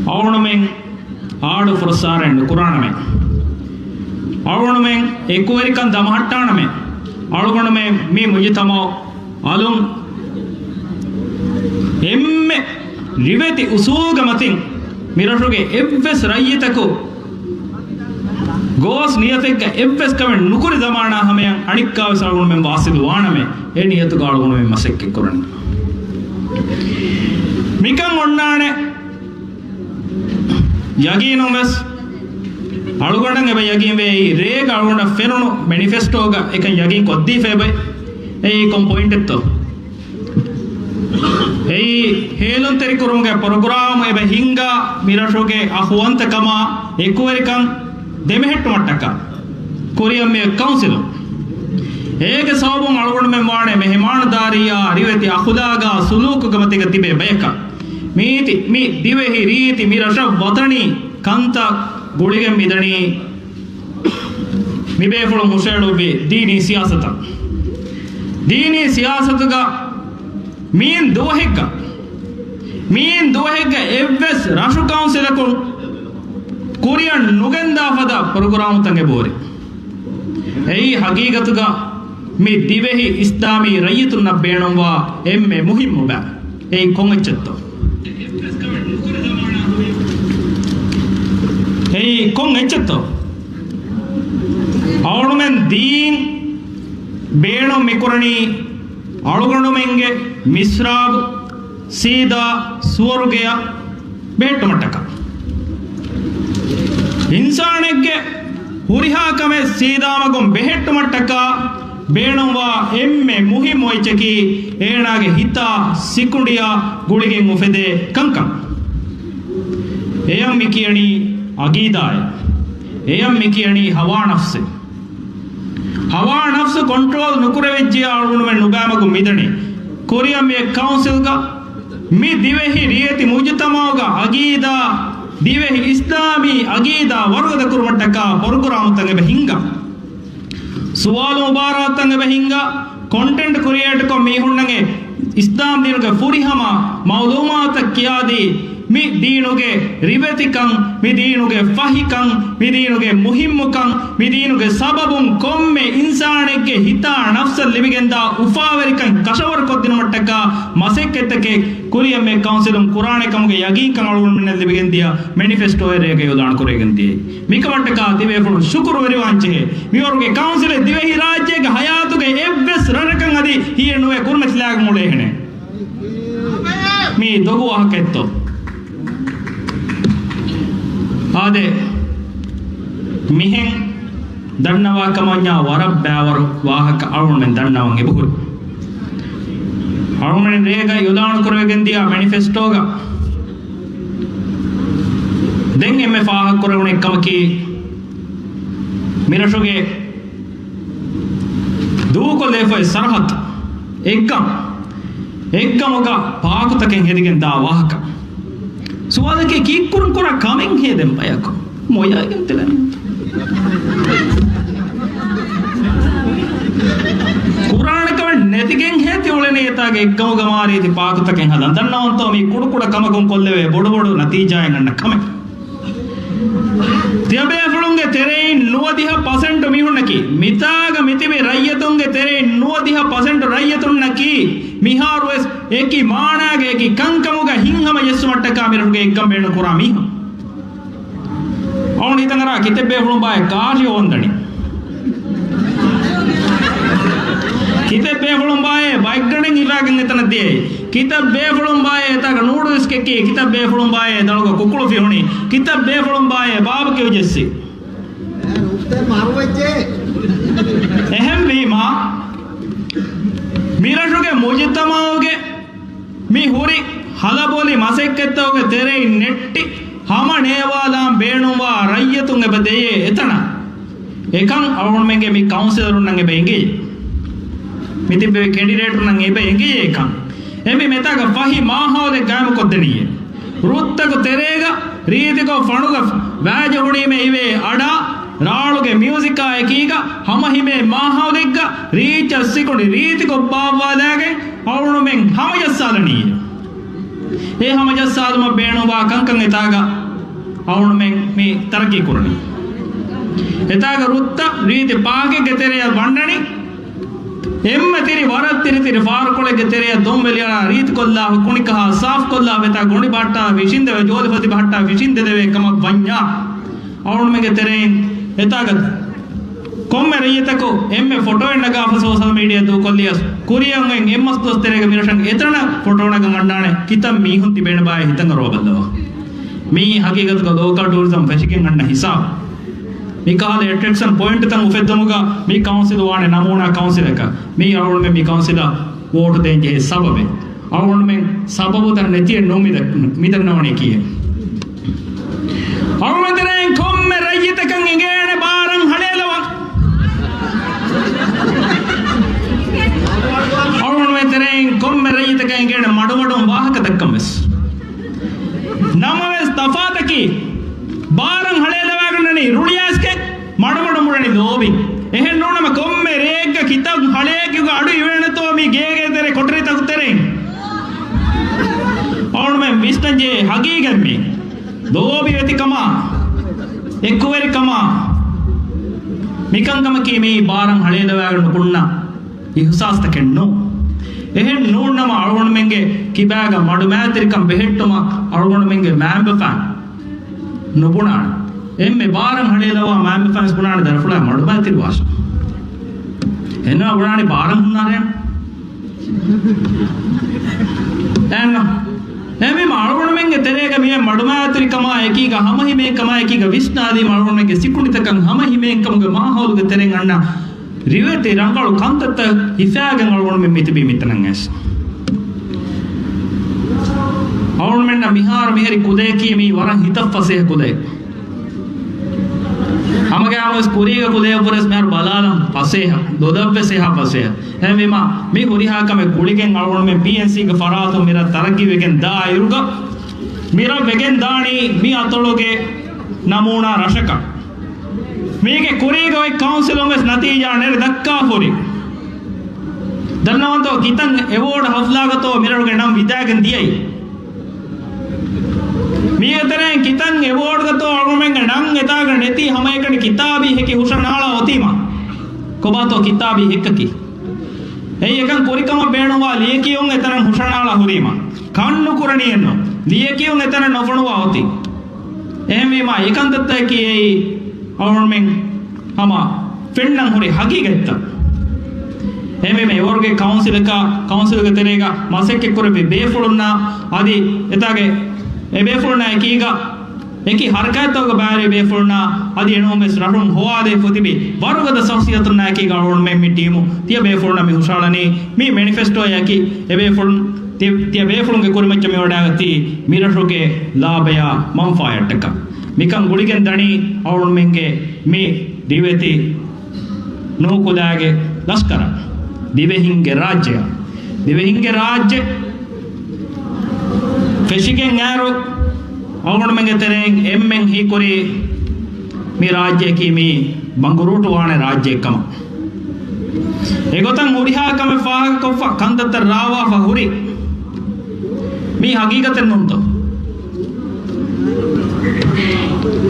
އަޅުގަނޑުމެން އާޑު ފުރައްސާރައެއް ނުކުރާނަމޭ. އަޅުގަނޑުމެން އެކުވެރިކަން ދަމަހައްޓާނަމޭ. އަޅުގަނޑުމެން މި މުޖުތަމަޢު އަލުން އެންމެ ރިވެތި އުސޫލުގެ މަތިން މިރަށުގެ އެއްވެސް ރައްޔިތަކު ގޯސް ނިޔަތެއްގަ އެއްވެސް ކަމެއް ނުކުރި ޒަމާނާ ހަމަޔަށް އަނެއްކާވެސް އަޅުގަނޑުމެން ވާސިލު ވާނަމޭ. އެ ނިޔަތުގަ އަޅުގަނޑުމެން މަސައްކަތް ކުރަނީ. މިކަން އޮންނާނެ ޔަގީނުން ވެސް އަޅުގަނޑަށް އެބަ ޔަގީން ވޭ، އެއީ ރޭގަ އަޅުގަނޑަށް ފެނުނު މެނިފެސްޓޯގަ އެކަން ޔަގީން ކޮށްދީފަ އެބައި. އެއީ ކޮން ޕޮއިންޓެއްތޯ؟ އެއީ ހޭލުންތެރިކުރުމުގެ ޕްރޮގްރާމް އެބަ ހިންގާ މިރަށުގެ އަޚުވަންތަކަމާ އެކުވެރިކަން ދެމެހެއްޓުމަށްޓަކާ ކުރިއަށް މި ކައުންސިލުން. އޭގެ ސަބަބުން އަޅުގަނޑުމެން ވާނެ މެހެމާނުދާރީއާ ރިވެތި އަޚުލާގާ ސުލޫކުގެ މަތީގަ ތިބޭ ބަޔަކަށް. މީތި މި ދިވެހި ރީތި މި ރަށަށް ވަތަނީ ކަންތައް ގުޅިގެން މިދަނީ މިބޭފުޅުން ހުށައެޅުއްވި ދީނީ ސިޔާސަތަށް. ދީނީ ސިޔާސަތުގަ މިއިން ދުވަހެއްގަ، މިއިން ދުވަހެއްގަ އެއްވެސް ރަށު ކައުންސިލަކުން ކުރިއަށް ނުގެންދާ ފަދަ ޕްރޮގްރާމުތައް އެބަހުރި. އެއީ ހަގީގަތުގަ މި ދިވެހި އިސްލާމީ ރައްޔިތުންނަށް ބޭނުންވާ އެންމެ މުހިއްމު ބައި. އެއީ ކޮން އެއްޗެއްތޯ؟ އެއީ ކޮން އެއްޗެއްތޯ؟ އަޅުގަނޑުމެން ދީން ބޭނުން މިކުރަނީ އަޅުގަނޑުމެންގެ މިސްރާބު ސީދާ ސުވަރުގެއަށް ބެހެއްޓުމަށްޓަކާ. އިންސާނެއްގެ ހުރިހާ ކަމެއް ސީދާމަގުން ބެހެއްޓުމަށްޓަކާ ބޭނުންވާ އެންމެ މުހިއްމު އެއްޗަކީ އޭނާގެ ހިތާ ސިކުނޑިއާ ގުޅިގެން އުފެދޭ ކަންކަން. އެޔަށް މި ކިޔަނީ އަގީދާއޭ. އެޔަށް މި ކިޔަނީ ހަވާ ނަފްސޭ. ހަވާ ނަފްސު ކޮންޓްރޯލް ނުކުރެވިއްޖިއްޔާ އަޅުގަނޑުމެން ނުބައިމަގުން މިދަނީ. ކުރިއަށް މި އެއް ކައުންސިލްގަ މި ދިވެހި ރިޔެތި މުޖުތަމަޢުގަ އަގީދާ، ދިވެހި އިސްލާމީ އަގީދާ ވަރުގަދަ ކުރުމަށްޓަކާ ޕްރޮގްރާމްތައް އެބަ ހިންގާ. ސުވާލު މުބާރާތްތައް އެބަ ހިންގާ. ކޮންޓެންޓް ކްރިއޭޓްކޮށް މީހުންނަށް އިސްލާމް ދީނުގެ ފުރިހަމަ މަޢުލޫމާތަށް ކިޔާދީ، މި ދީނުގެ ރިވެތިކަން، މި ދީނުގެ ފަހިކަން، މި ދީނުގެ މުހިއްމުކަން، މި ދީނުގެ ސަބަބުން ކޮންމެ އިންސާނެއްގެ ހިތާ ނަފްސަށް ލިބިގެންދާ އުފާވެރިކަން ކަށަވަރުކޮށްދިނުމަށްޓަކާ މަސައްކަތްތަކެއް ކުރިއަށް މި ކައުންސިލުން ކުރާނެ ކަމުގެ ޔަގީންކަން އަޅުގަނޑުމެންނަށް ލިބިގެންދިޔަ މެނިފެސްޓޯއެއް ރޭގަ އިޢުލާން ކުރެވިގެން ދިޔައީ. މިކަމަށްޓަކާ ތިބޭފުޅުން ޝުކުރުވެރިވާން ޖެހޭ. މިވަރުގެ ކައުންސިލެއް ދިވެހި ރާއްޖޭގެ ހަޔާތުގެ އެއްވެސް ރަށަކަށް އަދި ހިއެއް ނުވޭ ކުރިމަތިލާގެ މުޅޭހެނެއް. މީ ދޮގު ވާހަކައެއްތޯ؟ އާދެ، މިހެން ދަންނަވާ ކަމަށް ވަރަށް ބައިވަރު ވާހަކަ އަޅުގަނޑުމެން ދަންނަވަން އެބަހުރި. އަޅުގަނޑުމެން ރޭގަ އިޢުލާނު ކުރެވިގެން ދިޔަ މެނިފެސްޓޯގަ ދެން އެންމެ ފާހަގަކުރެވުނު އެއްކަމަކީ، މިރަށުގެ ދޫކޮށްލެވިފައި ސަރަހައްދު އެއްގަމު، އެއްގަމުގަ ޕާކުތަކެއް ހެދިގެން ދާ ވާހަކަ. ސުވާލަކީ ކީއްކުރުން ކުރާ ކަމެއް ހޭ ދެން ބަޔަކު؟ މޮޔައިގެން ތެލެނީ. ކުރާނެ ކަމެއް ނެތިގެން ހޭ ތި އުޅެނީ އެތާގެ އެއްގަމުގަ މާރީތި ޕާކުތަކެއް ހަދަން. ދަންނަވަންތޯ މީ ކުޑަކުޑަ ކަމަކުން ކޮށްލެވޭ ބޮޑުބޮޑު ނަތީޖާއެއް އަންނަ ކަމެއް. ތިޔަބޭފުޅުންގެ ތެރެއިން ނުވަދިހަ ޕަސެންޓު މީހުންނަކީ، މިތާގަ މިތިބި ރައްޔިތުންގެ ތެރެއިން ނުވަދިހަ ޕަސެންޓު ރައްޔިތުންނަކީ، މިހާރުވެސް އެކި މާނާގެ އެކި ކަންކަމުގަ ހިތްހަމަ ޖެއްސުމަށްޓަކާ މިރަށުގެ އެއްކަން ބޭނުން ކުރާ މީހުން. އަޅުގަނޑު ހިތަށް އަރާ ކިތައް ބޭފުޅުން ބާއެއް ކާށި އޮވަންދަނީ. ހިފާގެން އެތަނަށް ދިޔައީ. ކިތައް ބޭފުޅުން ބާއޭ އެތާގަ ނޫޑުލްސް ކެއްކި، ކިތައް ބޭފުޅުން ބާއޭ ދަޅުގަ ކުކުޅު ފިހުނީ، ކިތައް ބޭފުޅުން ބާއޭ ބާބްކިއު ޖެއްސި. އެހެންވީމާ، މިރަށުގެ މުޖުތަމަޢުގެ މި ހުރި ހަލަބޮލި މަސައްކަތްތަކުގެ ތެރެއިން ނެއްޓި ހަމަ ނޭވާލާން ބޭނުންވާ ރައްޔިތުން އެބަ ދެޔޭ އެތަނަށް. އެކަން އަޅުގަނޑުމެންގެ މި ކައުންސިލަރުންނަށް އެބަ އެނގޭ. މި ތިއްބެވި ކެނޑިޑޭޓުންނަށް އެބަ އެނގޭ އެކަން. އެމީ މެތާގަ ފަހި މާހައުލެއް ގާއިމުކޮށްދެނީއޭ. ރުއްތަކު ތެރޭގަ ރީތިކޮށް ފަނުގަ ވާޖެހުނީމޭ އިވޭ އަޑާ، ރާޅުގެ މިއުޒިކާ އެކީގަ ހަމަހިމޭ މާހައުލެއްގަ ރީއްޗަށް ސިކުނޑި ރީތިކޮށް ބާއްވާލާގެން އަޅުގަނޑުމެން ހަމަޖައްސާލަނީ. އެ ހަމަޖައްސާލުމަށް ބޭނުންވާ ކަންކަން އެތާގަ އަޅުގަނޑުމެން މި ތަރައްގީ ކުރަނީ. އެތާގަ ރުއްތައް ރީތި ޕާކެއްގެ ތެރެއަށް ވަންނަނީ. އެންމެ ތިރި ވަރަށް ތިރިތިރި ފާރުކޮޅެއްގެ ތެރެއަށް ދޮންވެލިއަޅާ ރީތިކޮށްލާ ކުނިކަހާ ސާފުކޮށްލާ އެތާ ގޮނޑި ބަހައްޓާ ފިށިންދެވޭ، ޖޯލިފަތި ބަހައްޓާ ފިށިންދެދެވޭ ކަމަށް ވަންޏާ، އަޅުގަނޑުމެންގެ ތެރެއިން އެތާގަ ކޮންމެ ރައްޔިތަކު އެންމެ ފޮޓޯއެއް ނަގާފަ ސޯޝަލް މީޑިއާ ދޫކޮށްލިޔަސް، ކުރިއަށް އޮތް އެއްމަސް ދުވަސް ތެރޭގަ މިރަށަށް އެތަނަށް ފޮޓޯ ނަގަން އަންނާނެ ކިތައް މީހުން ތިބޭނެ ބާއޭ ހިތަށް އަރުވާ ބައްލަވާ. މީ ހަގީގަތުގަ ލޯކަލް ޓޫރިޒަމް ފެށިގެން އަންނަ ހިސާބު. މިކަހަލަ އެޓްރެކްޝަން ޕޮއިންޓްތައް އުފެއްދުމުގަ މި ކައުންސިލު ވާނެ ނަމޫނާ ކައުންސިލަކަށް. މީ އަޅުގަނޑުމެން މި ކައުންސިލަށް ވޯޓު ދޭން ޖެހޭ ސަބަބެއް. އަޅުގަނޑުމެން ސަބަބުތައް ނެތިއެއް ނޫން މި ދަ-، މި ދަންނަވަނީ ކީއެއް. އަޅުގަނޑުމެން ތެރެއިން ކޮންމެ ރައްޔިތަކަށް އެނގޭނެ ބާރަށް ހަޅޭލަވާ. އަޅުގަނޑުމެން ތެރެއިން ކޮންމެ ރައްޔިތަކަށް އެނގޭނެ މަޑުމަޑުން ވާހަކަ ދައްކަން ވެސް. ނަމަވެސް ތަފާތަކީ، ބާރަށް ހަޅޭލަވާގަންނަނީ ރުޅިއައިސްގެން، މަޑުމަޑުން ބުނަނީ ލޯބިން. އެހެން ނޫނަމަ ކޮންމެ ރެއެއްގަ ކިތައް ހަޅޭއްގެ އަޑު އިވޭނެތޯ މި ގޭގޭ ތެރެ ކޮޓަރިތަކު ތެރެއިން. އަޅުގަނޑުމެން ވިސްނަންޖެހޭ ހަގީގަތް މީ. ލޯބިވެތިކަމާ، އެކުވެރިކަމާ، މިކަންކަމަކީ މީ ބާރަށް ހަޅޭލަވާގަން ނުކުންނަ އިހުސާސްތަކެއް ނޫން. އެހެން ނޫންނަމަ އަޅުގަނޑުމެންގެ ކިބާގަ މަޑުމައިތިރިކަން ބެހެއްޓުމަށް އަޅުގަނޑުމެންގެ މައިންބަފައިން ނުބުނާނެ. އެންމެ ބާރަށް ހަޅޭލަވާ މައިންބަފައިން ބުނާނެ ދަރިފުޅާ މަޑުމައިތިރިވާށޭ. އެންމެ ބުނާނީ ބާރަށް ހުންނާރޭ. އެހެން އެހެންވީމަ އަޅުގަނޑުމެންގެ ތެރޭގަ މިއޮތް މަޑުމައިތިރިކަމާ އެކީގަ ހަމަހިމޭންކަމާ އެކީގަ ވިސްނާލީމަ އަޅުގަނޑުމެންގެ ސިކުނޑިތަކަށް ހަމަހިމޭންކަމުގެ މާހައުލުގެ ތެރެއިން އަންނަ ރިވެތި ރަނގަޅު ކަންތައްތައް ހިފާގެން އަޅުގަނޑުމެން މިތިބީ މިތަނަށް އައިސް. އަޅުގަނޑުމެންނަށް މިހާރު މިހެރި ކުލަޔަކީ މީ ވަރަށް ހިތަށް ފަސޭހަ ކުލައެއް. ހަމަގައިމުވެސް ކުރީގެ ކުލަޔަށްވުރެސް މިހާރު ބަލާލަން ފަސޭހަ، ލޮލަށްވެސް އެހާ ފަސޭހަ. އެހެންވީމަ މި ހުރިހާ ކަމެއް ގުޅިގެން އަޅުގަނޑުމެން ޕީއެންސީގެ ފަރާތުން މިރަށް ތަރައްގީވެގެން ދާ އިރުގަ، މިރަށް ވެގެން ދާނީ މި އަތޮޅުގެ ނަމޫނާ ރަށަކަށް. މީގެ ކުރީގަ އޮތް ކައުންސިލުން ވެސް ނަތީޖާ ނެރެ ދައްކާފަ ހުރި. ދަންނަވަންތޯ ކިތަން އެވޯޑް ހަފްލާގަތޯ މިރަށުގެ ނަން ވިދާގެން ދިޔައީ. މީގެ ތެރެއިން ކިތަން އެވޯޑްގަތޯ އަޅުގަނޑުމެންގެ ނަން އެތާގަ ނެތީ ހަމައެކަނި ކިތާބީ ހެކި ހުށަނާޅާ އޮތީމަ. ކޮބާތޯ ކިތާބީ ހެއްކަކީ؟ އެއީ އެކަން ކުރިކަމަށް ބޭނުންވާ ލިޔެކިޔުން އެތަނަށް ހުށަނާޅާ ހުރީމަ. ކަން ނުކުރަނީއެއްނު. ލިޔެކިޔުން އެތަނަށް ނުފޮނުވާ އޮތީ. އެހެންވީމާ އެކަންތައްތަކަކީ އެއީ އަޅުގަނޑުމެން ހަމަ ފެންނަން ހުރި ހަގީގަތްތައް. އެހެންވީމަ އެވަރުގެ ކައުންސިލަކާ، ކައުންސިލުގެ ތެރޭގަ މަސައްކަތްކުރެއްވި ބޭފުޅުންނާ އަދި އެތާގެ އެ ބޭފުޅުންނާ އެކީގަ އެކި ހަރަކާތްތަކުގަ ބައިވެރި ބޭފުޅުންނާ އަދި އެނޫންވެސް ރަށުން ހޮވާލެވިފަ ތިބި ވަރުގަދަ ޝަޚްޞިއްޔަތުންނާ އެކީގަ އަޅުގަނޑުމެން މި ޓީމު ތިޔަ ބޭފުޅުންނަށް މި ހުށަހަޅަނީ މި މެނިފެސްޓޯއަކީ އެ ބޭފުޅުން ތި-، ތިޔަ ބޭފުޅުންގެ ކުރިމައްޗަށް މިވަޑާގަތީ މިރަށުގެ ލާބަޔާ މަންފާޔަށްޓަކާ. މިކަން ގުޅިގެން ދަނީ އަޅުގަނޑުމެންގެ މި ރިވެތި ނޫކުލާގެ ލަޝްކަރަށް، ދިވެހިންގެ ރާއްޖެއަށް. ދިވެހިންގެ ރާއްޖެ ފެށިގެން އޭރު އަޅުގަނޑުމެންގެ ތެރެއިން އެންމެން ހީކުރީ މި ރާއްޖެއަކީ މީ ބަނގުރޫޓުވާނެ ރާއްޖެއެއް ކަމަށް. އެގޮތަށް ހުރިހާ ކަމެއް ފާހަގަކޮށްފަ ކަންތައްތައް ރާވާފަ ހުރި މީ ހަގީގަތެއް ނޫންތޯ؟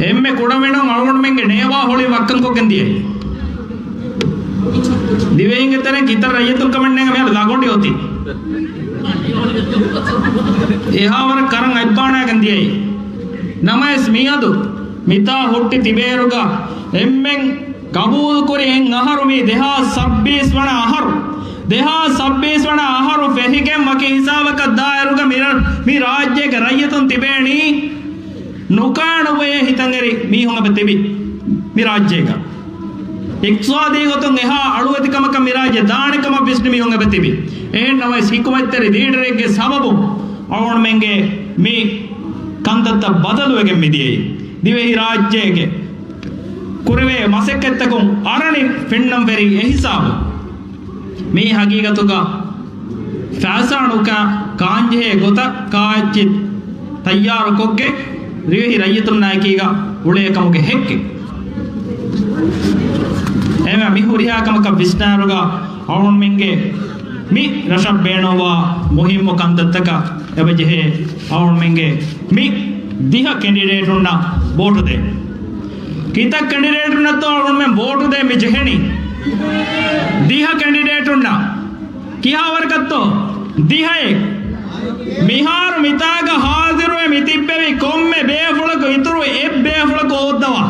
އެންމެ ކުޑަމިނުން އަޅުގަނޑުމެންގެ ނޭވާ ހޮޅި ވައްކަންކޮށްގެން ދިޔައީ. ދިވެހިންގެ ތެރެއިން ކިތައް ރައްޔިތުން ކަމެއް ނޭނގެ މިހާރު ލަގޮނޑި އޮތީ. އެހާވަރަށް ކަރަން އަތްބާނާގެން ދިޔައީ. ނަމަވެސް މިއަދު މިތާ ހުއްޓި ތިބޭއިރުގަ އެންމެން ގަބޫލުކުރި އެއް އަހަރު މީ ދެހާސް ސައްބީސް ވަނަ އަހަރު. ދެހާސް ސައްބީސް ވަނަ އަހަރު ފެށިގެން ވަކި ހިސާބަކަށް ދާއިރުގަ މި ރަ-، މި ރާއްޖޭގެ ރައްޔިތުން ތިބޭނީ ނުކާނުބޮއޭ ހިތަށް އެރި މީހުން އެބަ ތިބި މި ރާއްޖޭގަ. އިޤްތިޞާދީ ގޮތުން އެހާ އަޅުވެތިކަމަކަށް މި ރާއްޖެ ދާނެ ކަމަށް ވެސް މީހުން އެބަ ތިބި. އެހެން ނަމަވެސް ހިކުމަތްތެރި ލީޑަރެއްގެ ސަބަބުން އަޅުގަނޑުމެންގެ މި ކަންތައްތައް ބަދަލުވެގެން މިދިޔައީ. ދިވެހި ރާއްޖޭގެ ކުރެވޭ މަސައްކަތްތަކުން އަރަނި ފެންނަންވެރި އެހިސާބު. މީ ހަގީގަތުގަ ފައިސާ ނުކާ ކާންޖެހޭ ގޮތަށް ކާއެއްޗެއް ތައްޔާރުކޮށްގެން ދިވެހި ރައްޔިތުންނާއެކީގަ އުޅޭ ކަމުގެ ހެއްކެއް. އެހެންވެ މި ހުރިހާ ކަމަކަށް ވިސްނާއިރުގަ އަޅުގަނޑުމެންގެ މި ރަށަށް ބޭނުންވާ މުހިއްމު ކަންތައްތަކަށް އެބަޖެހޭ އަޅުގަނޑުމެންގެ މި ދިހަ ކެނޑިޑޭޓުންނަށް ވޯޓު ދޭ. ކިތައް ކެނޑިޑޭޓުންނަށްތޯ އަޅުގަނޑުމެން ވޯޓު ދޭ މި ޖެހެނީ؟ ދިހަ ކެނޑިޑޭޓުންނަށް. ކިހާވަރަކަށްތޯ؟ ދިހައެއް. މިހާރު މިތާގަ ހާޒިރުވެ މި ތިއްބެވި ކޮންމެ ބޭފުޅަކު އިތުރު އެއް ބޭފުޅަކު ހޯއްދަވާ.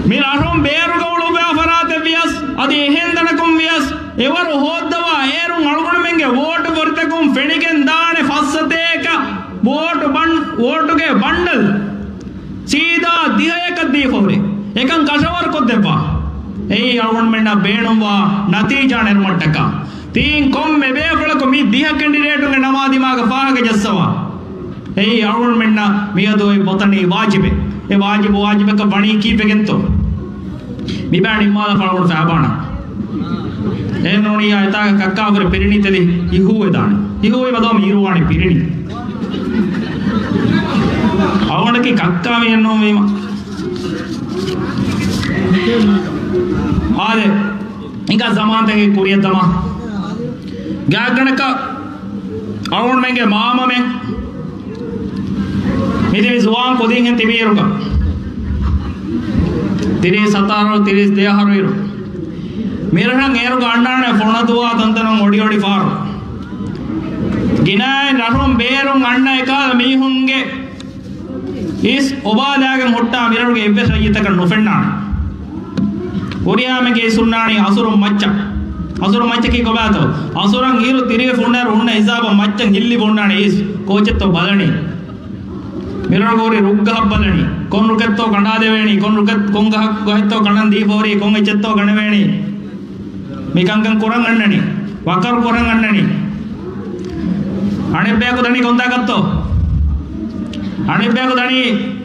މި ރަށުން ބޭރުގަ އުޅުއްވާ ފަރާތެއް ވިޔަސް، އަދި އެހެން ތަނަކުން ވިޔަސް، އެވަރު ހޯއްދަވާ އޭރުން އަޅުގަނޑުމެންގެ ވޯޓު ފޮށިތަކުން ފެނިގެން ދާނެ ފައްސަތޭކަ ވޯޓު ބަން-، ވޯޓުގެ ބަންޑަލް ސީދާ ދިހައަކަށް ދީފަ ހުރި. އެކަން ކަށަވަރު ކޮށްދެއްވާ. އެއީ އަޅުގަނޑުމެންނަށް ބޭނުންވާ ނަތީޖާ ނެރުމަށްޓަކާ. ތިއިން ކޮންމެ ބޭފުޅަކު މި ދިހަ ކެނޑިޑޭޓުންގެ ނަމާ ދިމާގަ ފާހަގަ ޖައްސަވާ. އެއީ އަޅުގަނޑުމެންނަށް މިއަދު އޮތް ބޮތަނީ ވާޖިބެއް. އެ ވާޖިބު ވާޖިބަކަށް ވަނީ ކީއްވެގެންތޯ؟ މިބާ ނިންމާލަފާ އަޅުގަނޑު ފައިބާނަ. އެހެންނޫނީ އެތާގަ ކައްކާފުރި ޕިރިނީ ތެލި ހިހޫވެދާނެ. ހިހޫވީމަ ދޯ މީރުވާނެ ޕިރިނީ. އަޅުގަނޑަކީ ކައްކާ މީހެއް ނޫންވީމަ. އާދެ. އިނގާ ޒަމާންތަކެއް ކުރިއަށް ދަމާ. ގާތްގަނޑަކަށް އަޅުގަނޑުމެންގެ މާމަމެން މިދިވި ޒުވާން ކުދިންހެން ތިބިއިރުގަ، ތިރީސް ހަތަރު، ތިރީސް ދެ އަހަރު އިރު، މިރަށަށް އޭރުގަ އަންނާނެ ފޮނަދުވާ ތަންތަނުން އޮޑިއޮޑި ފާރު. ގިނައިން ރަށުން ބޭރުން އަންނަ އެކާލަ މީހުންގެ އިސް އޮބާލާގެން ހުއްޓާ މިރަށުގެ އެއްވެސް ރައްޔިތަކަށް ނުފެންނާނެ. ހުރިހާމެންގެ އިސް ހުންނާނީ އަސުރު މައްޗަށް. އަސުރު މައްޗަކީ ކޮބާތޯ؟ އަސުރަށް އިރު ތިރިވެފަ ހުންނައިރު ހުންނަ ހިސާބަށް މައްޗަށް ހިއްލި ހުންނާނެ އިސް. ކޯޗެއްތޯ ބަލަނީ؟ މިރަށުގަ ހުރި ރުއްގަހަށް ބަލަނީ. ކޮން ރުކެއްތޯ ކަނޑާދެވޭނީ؟ ކޮން ރުކެއް، ކޮން ގަހަށް، ގަހެއްތޯ ކަނޑަން ދީފަ ހުރީ؟ ކޮން އެއްޗެއްތޯ ގަނެވޭނީ؟ މި ކަންކަން ކުރަން އަންނަނީ، ވަކަރު ކުރަން އަންނަނީ. އަނެއްބަޔަކު ދަނީ ކޮންތާކަށްތޯ؟ އަނެއްބަޔަކު ދަނީ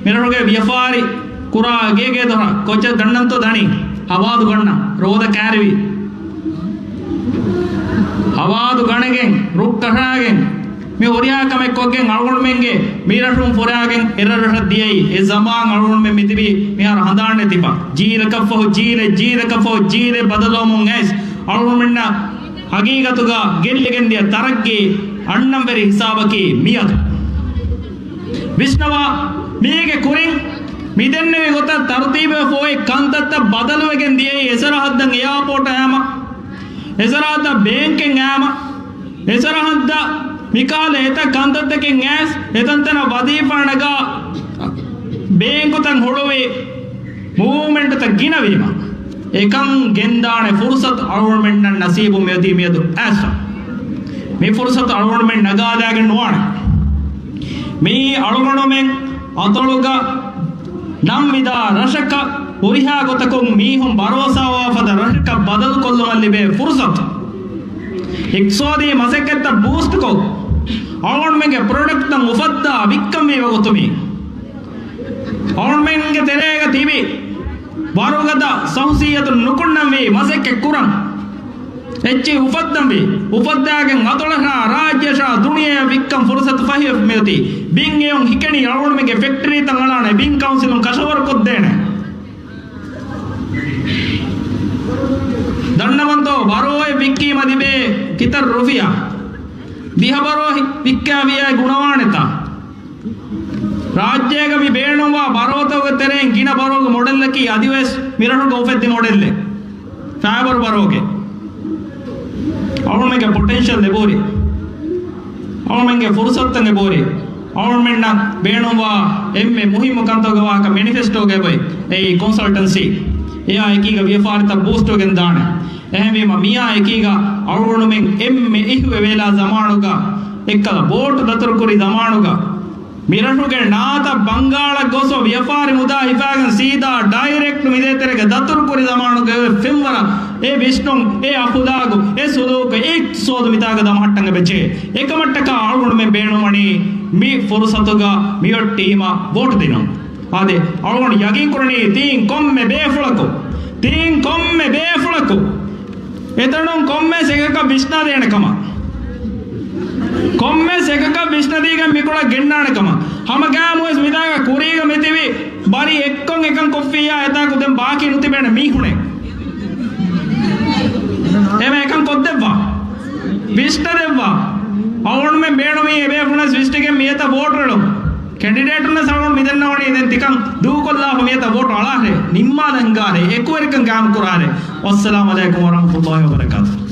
މިރަށުގެ ވިޔަފާރި ކުރާ ގޭގޭ ދޮރަށް. ކޮއްޗެއް ދަންނަންތޯ ދަނީ؟ ހަވާދު ގަންނަ، ރޯދަ ކާރިވި. ހަވާދު ގަނެގެން، ރުއް ކަށާގެން، މި ހުރިހާ ކަމެއް ކޮށްގެން އަޅުގަނޑުމެންގެ މި ރަށުން ފުރާގެން އެރަށް ރަށަށް ދިޔައީ. އެ ޒަމާން އަޅުގަނޑުމެން މިތިބީ މިހާރު ހަނދާން ނެތިފަ. ޖީލަކަށްފަހު ޖީލެއް، ޖީލަކަށްފަހު ޖީލެއް ބަދަލުވަމުން އައިސް އަޅުގަނޑުމެންނަށް ހަގީގަތުގަ ގެއްލިގެން ދިޔަ ތަރައްގީ އަންނަންވެރި ހިސާބަކީ މިއަދު. ވިސްނަވާ، މީގެ ކުރިން މިދެންނެވި ގޮތަށް ތަރުތީބުވެފަ އޮތް ކަންތައްތައް ބަދަލުވެގެން ދިޔައީ. އެސަރަހައްދަށް އެއާޕޯޓް އައިމަ، އެސަރަހައްދަށް ބޭންކެއް އައިމަ، އެސަރަހައްދަށް މިކަހަލަ އެތައް ކަންތައްތަކެއް އައިސް، އެތަންތަނަށް ވަޒީފާ ނަގާ ބޭންކުތައް ހުޅުވި، މޫވްމެންޓްތައް ގިނަވީމަ، އެކަން ގެންދާނެ ފުރުސަތު އަޅުގަނޑުމެންނަށް ނަސީބު މިއޮތީ މިއަދު އައިސް. މި ފުރުސަތު އަޅުގަނޑުމެން ނަގާލާގެން ނުވާނެ. މީ އަޅުގަނޑުމެން އަތޮޅުގަ ނަން ވިދާ ރަށަކަށް ހުރިހާ ގޮތަކުން މީހުން ބަރޯސާވާ ފަދަ ރަށަކަށް ބަދަލުކޮށްލުމަށް ލިބޭ ފުރުސަތު. އިޤްތިޞާދީ މަސައްކަތްތައް ބޫސްޓްކޮށް، އަޅުގަނޑުމެންގެ ޕްރޮޑަކްޓްތައް އުފައްދާ ވިއްކަންވީ ވަގުތު މީ. އަޅުގަނޑުމެންގެ ތެރޭގަ ތިބި ވަރުގަދަ ޝަޚްޞިއްޔަތުން ނުކުންނަންވީ މަސައްކަތް ކުރަން. އެއްޗެއް އުފައްދަންވީ، އުފައްދާގެން އަތޮޅަށާ ރާއްޖެއަށާ ދުނިޔެއަށް ވިއްކަން ފުރުސަތު ފަހިވެފަ މިއޮތީ. ބިން އެޔޮން ހިކެނީ އަޅުގަނޑުމެންގެ ފެކްޓަރީތައް އަޅާނެ ބިން ކައުންސިލުން ކަށަވަރު ކޮށްދޭނެ. ދަންނަވަންތޯ ބަރޯއެއް ވިއްކީމަ ލިބޭ ކިތައް ރުފިޔާ؟ ދިހަ ބަރޯ ވިއްކާ ވިޔައެއް ގުނަވާނެތާ؟ ރާއްޖޭގަ މި ބޭނުންވާ ބަރޯތަކުގެ ތެރެއިން ގިނަ ބަރޯގެ މޮޑެލްއަކީ އަދިވެސް މިރަށުގަ އުފެއްދި މޮޑެލްއެއް. ފައިބަރު ބަރޯގެ. އަޅުގަނޑުމެންގެ ޕޮޓެންޝަލް އެބަހުރި. އަޅުގަނޑުމެންގެ ފުރުސަތުތައް އެބަހުރި. އަޅުގަނޑުމެންނަށް ބޭނުންވާ އެންމެ މުހިއްމު ކަންތަކުގެ ވާހަކަ މެނިފެސްޓޯގަ އެބައޮތް. އެއީ ކޮންސަލްޓަންސީ. އެއާ އެކީގަ ވިޔަފާރިތައް ބޫސްޓްވެގެން ދާނެ. އެހެންވީމަ، މިއާ އެކީގަ އަޅުގަނޑުމެން އެންމެ އިހު އެވޭލާ ޒަމާނުގަ، އެއްކަލަ ވޯޓް ދަތުރުކުރި ޒަމާނުގަ، މިރަށުގެ ނާތައް ބަންގާޅަށް ގޮސް ވިޔަފާރި މުދާ ހިފާގެން ސީދާ ޑައިރެކްޓް މިދޭތެރޭގަ ދަތުރުކުރި ޒަމާނުގަ އެ ފެންވަރަށް އެ ވިސްނުން، އެ އަޚުލާގު، އެ ސުލޫކު، އެ އިޤްތިޞާދު މިތާގަ ދަމަހައްޓަން އެބަޖެހޭ. އެކަމަށްޓަކާ އަޅުގަނޑުމެން ބޭނުންވަނީ މި ފުރުޞަތުގަ މިއޮތް ޓީމަށް ވޯޓު ދިނުން. އާދެ، އަޅުގަނޑު ޔަގީންކުރަނީ ތީން ކޮންމެ ބޭފުޅަކު، ތީން ކޮންމެ ބޭފުޅަކު އެތަނުން ކޮންމެސް އެކަކަށް ވިސްނާދޭނެ ކަމަށް. ކޮންމެސް އެކަކަށް ވިސްނަދީގެން މިކޮޅަށް ގެންނާނެ ކަމަށް. ހަމަގައިމުވެސް މިތާގަ ކުރީގަ މިތިބި ބަރީ އެއްކޮށް އެކަން ކޮށްފިއްޔާ އެތާކު ދެން ބާކީ ނުތިބޭނެ މީހުނެއް. އެމަ އެކަން ކޮށްދެއްވާ. ވިސްނަދެއްވާ. އަޅުގަނޑުމެން ބޭނުމީ އެބޭފުޅުންވެސް ވިސްނިގެން މިއަދަށް ވޯޓު އެޅުން. ކެންޑިޑޭޓުންވެސް އަޅުގަނޑު މިދެންނަވަނީ ދެން ތިކަން ދޫކޮށްލާފަ މިއަދަށް ވޯޓު އަޅާށޭ، ނިންމާލަން ހިނގާށޭ، އެކުވެރިކަން ގާއިމް ކުރާށޭ. ވައްސަލާމް ޢަލައިކުމް ވަރަޙްމަތުﷲ ވަބަރަކާތުހު.